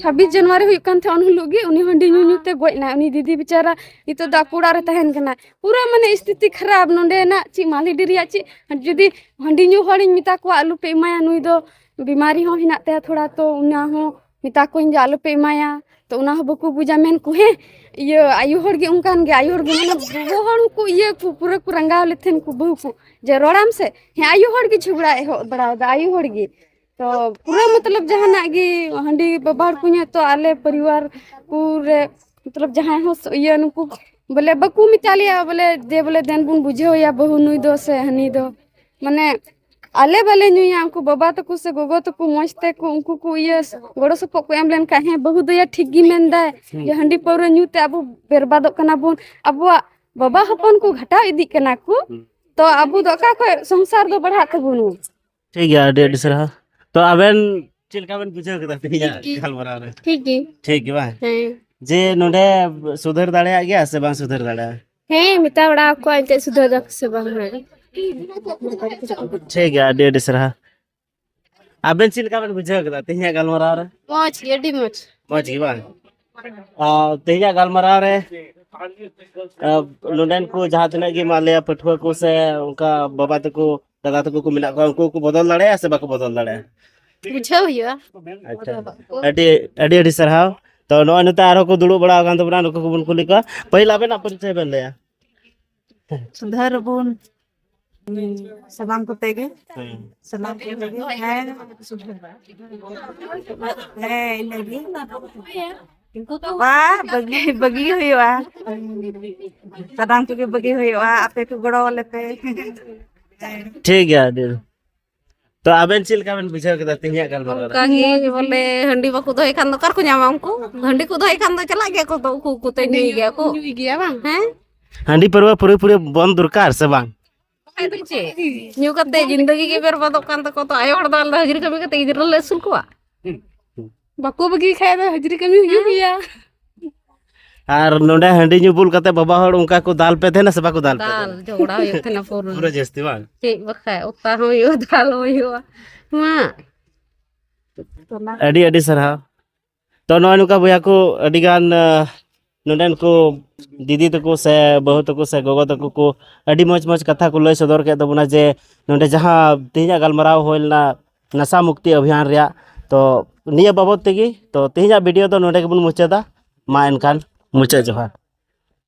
ᱪᱷᱟᱵᱵᱤᱥ ᱡᱟᱱᱩᱣᱟᱨᱤ ᱦᱩᱭᱩᱜ ᱠᱟᱱ ᱛᱟᱦᱮᱸᱫ, ᱩᱱ ᱦᱤᱞᱳᱜ ᱜᱮ ᱩᱱᱤ ᱦᱟᱺᱰᱤ ᱧᱩ ᱧᱩ ᱛᱮ ᱜᱚᱡ ᱮᱱᱟᱭ᱾ ᱩᱱᱤ ᱫᱤᱫᱤ ᱵᱮᱪᱟᱨᱟ ᱱᱤᱛᱚᱜ ᱫᱚ ᱟᱠᱚ ᱚᱲᱟᱜ ᱨᱮ ᱛᱟᱦᱮᱱ ᱠᱟᱱᱟᱭ᱾ ᱯᱩᱨᱟᱹ, ᱢᱟᱱᱮ, ᱥᱛᱷᱤᱛᱤ ᱠᱷᱟᱨᱟᱯ ᱱᱚᱸᱰᱮᱱᱟᱜ, ᱪᱮᱫ ᱢᱟᱞᱤᱰᱤ ᱨᱮᱭᱟᱜ ᱪᱮᱫ, ᱡᱩᱫᱤ ᱦᱟᱺᱰᱤ ᱧᱩ ᱦᱚᱲᱤᱧ ᱢᱮᱛᱟ ᱠᱚᱣᱟ ᱟᱞᱚ ᱯᱮ ᱮᱢᱟᱭᱟ, ᱱᱩᱭ ᱫᱚ ᱵᱤᱢᱟᱨᱤ ᱦᱚᱸ ᱦᱮᱱᱟᱜ ᱛᱟᱭᱟ ᱛᱷᱚᱲᱟ, ᱛᱚ ᱚᱱᱟ ᱦᱚᱸ ᱢᱮᱛᱟ ᱠᱚᱣᱟᱧ ᱡᱮ ᱟᱞᱚ ᱯᱮ ᱮᱢᱟᱭᱟ᱾ ᱛᱚ ᱚᱱᱟ ᱦᱚᱸ ᱵᱟᱠᱚ ᱵᱩᱡᱟ, ᱢᱮᱱ ᱠᱚ, ᱦᱮᱸ, ᱤᱭᱟᱹ, ᱟᱭᱳ ᱦᱚᱲ ᱜᱮ ᱚᱱᱠᱟᱱ ᱜᱮ, ᱟᱭᱳ ᱦᱚᱲ ᱜᱮ, ᱢᱟᱱᱮ, ᱜᱚᱜᱚ ᱦᱚᱲ ᱦᱚᱸᱠᱚ ᱤᱭᱟᱹ ᱠᱚ, ᱯᱩᱨᱟᱹ ᱠᱚ ᱨᱟᱸᱜᱟᱣ ᱞᱮ ᱛᱟᱦᱮᱱ ᱠᱚ, ᱵᱟᱹᱦᱩ ᱠᱚ, ᱡᱮ, "ᱨᱚᱲᱟᱢ ᱥᱮ?" "ᱦᱮᱸ, ᱟᱭᱳ ᱦᱚᱲ ᱜᱮ ᱡᱷᱚᱜᱽᱲᱟ ᱮᱦᱚᱵ ᱵᱟᱲᱟᱣ ᱫᱟ, ᱟᱭᱳ ᱦᱚᱲ ᱜᱮ᱾" ᱛᱚ ᱯᱩᱨᱟᱹ, ᱢᱚᱛᱞᱚᱵ, ᱡᱟᱦᱟᱱᱟᱜ ᱜᱮ, ᱦᱟᱺᱰᱤ ᱵᱟᱵᱟ ᱦᱚᱲ ᱠᱚ ᱧᱩᱭᱟ, ᱛᱚ ᱟᱞᱮ ᱯᱚᱨᱤᱵᱟᱨ ᱠᱚᱨᱮ, ᱢᱚᱛᱞᱚᱵ, ᱡᱟᱦᱟᱸᱭ ᱦᱚᱸ ᱥ-, ᱤᱭᱟᱹ, ᱱᱩᱠᱩ ᱵᱚᱞᱮ ᱵᱟᱠᱚ ᱢᱮᱛᱟ ᱞᱮᱭᱟ ᱵᱚᱞᱮ, ᱡᱮ ᱵᱚᱞᱮ ᱫᱮᱱ ᱵᱚᱱ ᱵᱩᱡᱷᱟᱹᱣ ᱮᱭᱟ ᱵᱟᱹᱦᱩ ᱱᱩᱭ ᱫᱚ ᱥᱮ ᱦᱟᱹᱱᱤ ᱫᱚ, ᱢᱟᱱᱮ, ᱟᱞᱮ ᱵᱟᱞᱮ ᱧᱩᱭᱟ, ᱩᱱᱠᱩ ᱵᱟᱵᱟ ᱛᱟᱠᱚ ᱥᱮ ᱜᱚᱜᱚ ᱛᱟᱠᱚ ᱢᱚᱡᱽ ᱛᱮᱠᱚ ᱩᱱᱠᱩ ᱠᱚ ᱤᱭᱟᱹ ᱜᱚᱲᱚ ᱥᱚᱯᱚᱦᱚᱫ ᱠᱚ ᱮᱢ ᱞᱮᱱᱠᱷᱟᱱ, ᱦᱮᱸ, ᱵᱟᱹᱦᱩ ᱫᱚᱭᱟ ᱴᱷᱤᱠ ᱜᱮ ᱢᱮᱱᱫᱟᱭ ᱦᱩᱸ᱾ ᱡᱮ ᱦᱟᱺᱰᱤ ᱯᱟᱹᱣᱨᱟᱹ ᱧᱩ ᱛᱮ ᱟᱵᱚ ᱵᱮᱨᱵᱟᱫᱚᱜ ᱠᱟᱱᱟ ᱵᱚᱱ, ᱟᱵᱚᱣᱟᱜ ᱵᱟᱵᱟ ᱦᱚᱯᱚᱱ ᱠᱚ ᱜᱷᱟᱴᱟᱣ ᱤᱫᱤᱜ ᱠᱟᱱᱟ ᱠᱚ, ᱦᱩᱸ᱾ ᱛᱚ ᱟᱵᱚ ᱫᱚ ᱚᱠᱟ ᱠᱷᱚᱡ ᱥᱚᱝᱥᱟᱨ ᱫᱚ ᱵᱟᱲᱦᱟᱜ ᱛᱟᱵᱚᱱᱟ? ᱴᱷᱤᱠ ᱜᱮᱭᱟ, ᱟᱹᱰᱤ ᱟᱹᱰᱤ ᱥᱟᱨᱦᱟᱣ᱾ ᱛᱚ ᱟᱵᱮᱱ ᱪᱮᱫ ᱞᱮᱠᱟ ᱵᱮᱱ ᱵᱩᱡᱷᱟᱹᱣ ᱠᱮᱫᱟ ᱛᱮᱦᱮᱧᱟᱜ ᱴᱷᱤᱠ ᱜᱮ᱾ ᱜᱟᱞᱢᱟᱨᱟᱣ ᱨᱮ? ᱴᱷᱤᱠ ᱜᱮ᱾ ᱴᱷᱤᱠ ᱜᱮ ᱵᱟᱝ? ᱦᱮᱸ᱾ ᱡᱮ ᱱᱚᱰᱮ ᱥᱩᱫᱷᱟᱹᱨ ᱫᱟᱲᱮᱭᱟᱜ ᱜᱮᱭᱟ ᱥᱮ ᱵᱟᱝ ᱥᱩᱫᱷᱟᱹᱨ ᱫᱟᱲᱮᱭᱟᱜᱼᱟ? ᱦᱮᱸ, ᱢᱮᱛᱟ ᱵᱟᱲᱟ ᱟᱠᱚᱣᱟ ᱮᱱᱛᱮᱫ ᱥᱩᱫᱷᱟᱹᱨ ᱫᱟᱠᱚ ᱥᱮ ᱵᱟᱝ ᱦᱟᱸᱜ᱾ ᱴᱷᱤᱠ ᱜᱮᱭᱟ, ᱟᱹᱰᱤ ᱟᱹᱰᱤ ᱥᱟᱨᱦᱟᱣ᱾ ᱟᱵᱮᱱ ᱪᱮᱫ ᱞᱮᱠᱟ ᱵᱮᱱ ᱵᱩᱡᱷᱟᱹᱣ ᱠᱮᱫᱟ ᱛᱮᱦᱮᱧᱟᱜ ᱜᱟᱞᱢᱟᱨᱟᱣ ᱨᱮ? ᱢᱚᱡᱽ ᱜᱮ, ᱟᱹᱰᱤ ᱢᱚᱡᱽ᱾ ᱢᱚᱡᱽ ᱜᱮ ᱵᱟᱝ? ᱟᱨ ᱛᱮᱦᱮᱧᱟᱜ ᱜᱟᱞᱢᱟᱨᱟᱣ ᱨᱮ, ᱟᱨ ᱱᱚᱰᱮᱱ ᱠᱚ ᱡᱟᱦᱟᱸ ᱛᱤᱱᱟᱹᱜ ᱜᱮ ᱢᱟᱱ ᱞᱤᱭᱟ ᱯᱟᱹᱴᱷᱩᱣᱟᱹ ᱠᱚ ᱥᱮ ᱚᱱᱠᱟ ᱵᱟᱵᱟ ᱛᱟᱠᱚ, ᱫᱟᱫᱟ ᱛᱟᱠᱚ ᱠᱚ ᱢᱮᱱᱟᱜ ᱠᱚᱣᱟ, ᱩᱱᱠᱩ ᱠᱚ ᱵᱚᱫᱚᱞ ᱫᱟᱲᱮᱭᱟᱜᱼᱟ ᱥᱮ ᱵᱟᱠᱚ ᱵᱚᱫᱚᱞ ᱫᱟᱲᱮᱭᱟᱜᱼᱟ? ᱵᱩᱡᱷᱟᱹᱣ ᱦᱩᱭᱩᱜᱼᱟ᱾ ᱟᱪᱪᱷᱟ, ᱟᱹᱰᱤ ᱟᱹᱰᱤ ᱟᱹᱰᱤ ᱥᱟᱨᱦᱟᱣ᱾ ᱛᱚ ᱱᱚᱜᱼᱚᱭ ᱱᱚᱛᱮ ᱟᱨᱦᱚᱸ ᱠᱚ ᱫᱩᱲᱩᱵ ᱵᱟᱲᱟ ᱟᱠᱟᱱ ᱛᱟᱵᱚᱱᱟ, ᱱᱩᱠᱩ ᱠᱚᱵᱚᱱ ᱠᱩᱞᱤ ᱠᱚᱣᱟ᱾ ᱯᱟᱹᱦᱤᱞ ᱟᱵᱮᱱᱟᱜ ᱯᱚᱨᱤᱪᱚᱭ ᱵᱮᱱ ᱞᱟᱹᱭᱟ᱾ ᱥᱩᱫᱷᱟᱹᱨ ᱟᱵᱚᱱ, ᱦᱩᱸ, ᱥᱟᱱᱟᱢ ᱠᱚᱛᱮ ᱜᱮ᱾ ᱦᱮᱸ᱾ ᱥᱟᱱᱟᱢ ᱠᱚᱛᱮ ᱜᱮ᱾ ᱦᱮᱸ᱾ ᱦᱮᱸ, ᱤᱱᱟᱹᱜᱮ᱾ ᱵᱟ, ᱵᱟᱹᱜᱤ, ᱵᱟᱹᱜᱤ ᱦᱩᱭᱩᱜᱼᱟ᱾ ᱥᱟᱱᱟᱢ ᱠᱚᱜᱮ ᱵᱟᱹᱜᱤ ᱦᱩᱭᱩᱜᱼᱟ᱾ ᱟᱯᱮ ᱠᱚ ᱜᱚᱲᱚ ᱟᱞᱮ ᱯᱮ᱾ ᱴᱷᱤᱠ ᱜᱮᱭᱟ, ᱟᱹᱰᱤ᱾ ᱛᱚ ᱟᱵᱮᱱ ᱪᱮᱫ ᱞᱮᱠᱟ ᱵᱮᱱ ᱵᱩᱡᱷᱟᱹᱣ ᱠᱮᱫᱟ ᱛᱮᱦᱮᱧᱟᱜ ᱜᱟᱞᱢᱟᱨᱟᱣ ᱨᱮ? ᱚᱱᱠᱟ ᱜᱮ ᱵᱚᱞᱮ, ᱦᱟᱺᱰᱤ ᱵᱟᱠᱚ ᱫᱚᱦᱚᱭ ᱠᱷᱟᱱ ᱫᱚ ᱚᱠᱟ ᱨᱮᱠᱚ ᱧᱟᱢᱟ ᱩᱱᱠᱩ? ᱦᱟᱺᱰᱤ ᱠᱚ ᱫᱚᱦᱚᱭ ᱠᱷᱟᱱ ᱫᱚ ᱪᱟᱞᱟᱜ ᱜᱮᱭᱟ ᱠᱚ, ᱛᱚ ᱩᱠᱩ ᱩᱠᱩ ᱛᱮ ᱧᱩᱭ ᱜᱮᱭᱟ ᱠᱚ᱾ ᱧᱩᱭ ᱜᱮᱭᱟ ᱵᱟᱝ? ᱦᱮᱸ? ᱦᱟᱺᱰᱤ ᱯᱟᱹᱨᱣᱟᱹ ᱯᱩᱨᱟᱹ ᱯᱩᱨᱤ ᱵᱚᱱᱫ ᱫᱚᱨᱠᱟᱨ ᱥᱮ ᱵᱟᱝ? ᱵᱟᱠᱷᱟᱡ ᱫᱚ ᱪᱮᱫ? ᱧᱩ ᱠᱟᱛᱮ ᱡᱤᱱᱫᱮᱜᱤ ᱜᱮ ᱵᱮᱨᱵᱟᱫᱚᱜ ᱠᱟᱱ ᱛᱟᱠᱚ, ᱛᱚ ᱟᱭᱳ ᱦᱚᱲ ᱫᱚ ᱟᱞᱮ ᱫᱚ ᱦᱟᱹᱡᱨᱤ ᱠᱟᱹᱢᱤ ᱠᱟᱛᱮ ᱜᱤᱫᱽᱨᱟᱹ ᱞᱮ ᱟᱹᱥᱩᱞ ᱠᱚᱣᱟ? ᱵᱟᱠᱚ ᱵᱟᱹᱜᱤ ᱠᱷᱟᱡ ᱫᱚ ᱦᱟᱹᱡᱨᱤ ᱠᱟᱹᱢᱤ ᱦᱩᱭᱩᱜ ᱦᱮᱸ᱾ ᱜᱮᱭᱟ᱾ ᱟᱨ ᱱᱚᱰᱮ ᱦᱟᱺᱰᱤ ᱧᱩ ᱵᱩᱞ ᱠᱟᱛᱮ ᱵᱟᱵᱟ ᱦᱚᱲ ᱚᱱᱠᱟ ᱠᱚ ᱫᱟᱞ ᱯᱮ ᱛᱟᱦᱮᱱᱟ ᱥᱮ ᱵᱟᱠᱚ ᱫᱟᱞ ᱯᱮ ᱫᱟᱞ, ᱛᱟᱦᱮᱱᱟ? ᱡᱷᱚᱜᱽᱲᱟ ᱦᱩᱭᱩᱜ ᱛᱟᱦᱮᱱᱟ ᱯᱩᱨᱟᱹ᱾ ᱯᱩᱨᱟᱹ ᱡᱟᱹᱥᱛᱤ ᱵᱟᱝ? ᱪᱮᱫ ᱵᱟᱠᱷᱟᱡ, ᱚᱛᱟ ᱦᱚᱸ ᱦᱩᱭᱩᱜᱼᱟ, ᱫᱟᱞ ᱦᱚᱸ ᱦᱩᱭᱩᱜᱼᱟ᱾ ᱢᱟ᱾ ᱟᱹᱰᱤ ᱟᱹᱰᱤ ᱥᱟᱨᱦᱟᱣ᱾ ᱛᱚ ᱱᱚᱜᱼᱚᱭ ᱱᱚᱝᱠᱟ ᱵᱚᱭᱦᱟ ᱠᱚ ᱟᱹᱰᱤ ᱜᱟᱱ, ᱟᱸ, ᱱᱚᱰᱮᱱ ᱠᱚ ᱫᱤᱫᱤ ᱛᱟᱠᱚ ᱥᱮ ᱵᱟᱹᱦᱩ ᱛᱟᱠᱚ ᱥᱮ ᱜᱚᱜᱚ ᱛᱟᱠᱚ ᱠᱚ ᱟᱹᱰᱤ ᱢᱚᱡᱽ ᱢᱚᱡᱽ ᱠᱟᱛᱷᱟ ᱠᱚ ᱞᱟᱹᱭ ᱥᱚᱫᱚᱨ ᱠᱮᱫ ᱛᱟᱵᱚᱱᱟ ᱡᱮ ᱱᱚᱰᱮ ᱡᱟᱦᱟᱸ ᱛᱮᱦᱮᱧᱟᱜ ᱜᱟᱞᱢᱟᱨᱟᱣ ᱦᱩᱭ ᱞᱮᱱᱟ ᱱᱟᱥᱟ ᱢᱩᱠᱛᱤ ᱚᱵᱷᱤᱭᱟᱱ ᱨᱮᱭᱟᱜ, ᱛᱚ ᱱᱤᱭᱟᱹ ᱵᱟᱵᱚᱫ ᱛᱮᱜᱮ, ᱛᱚ ᱛᱮᱦᱮᱧᱟᱜ ᱵᱷᱤᱰᱤᱭᱳ ᱫᱚ ᱱᱚᱰᱮ ᱜᱮᱵᱚᱱ ᱢᱩᱪᱟᱹᱫᱟ᱾ ᱢᱟ ᱮᱱᱠᱷᱟᱱ ᱢᱩᱪᱟᱹᱫ ᱡᱚᱦᱟᱨ᱾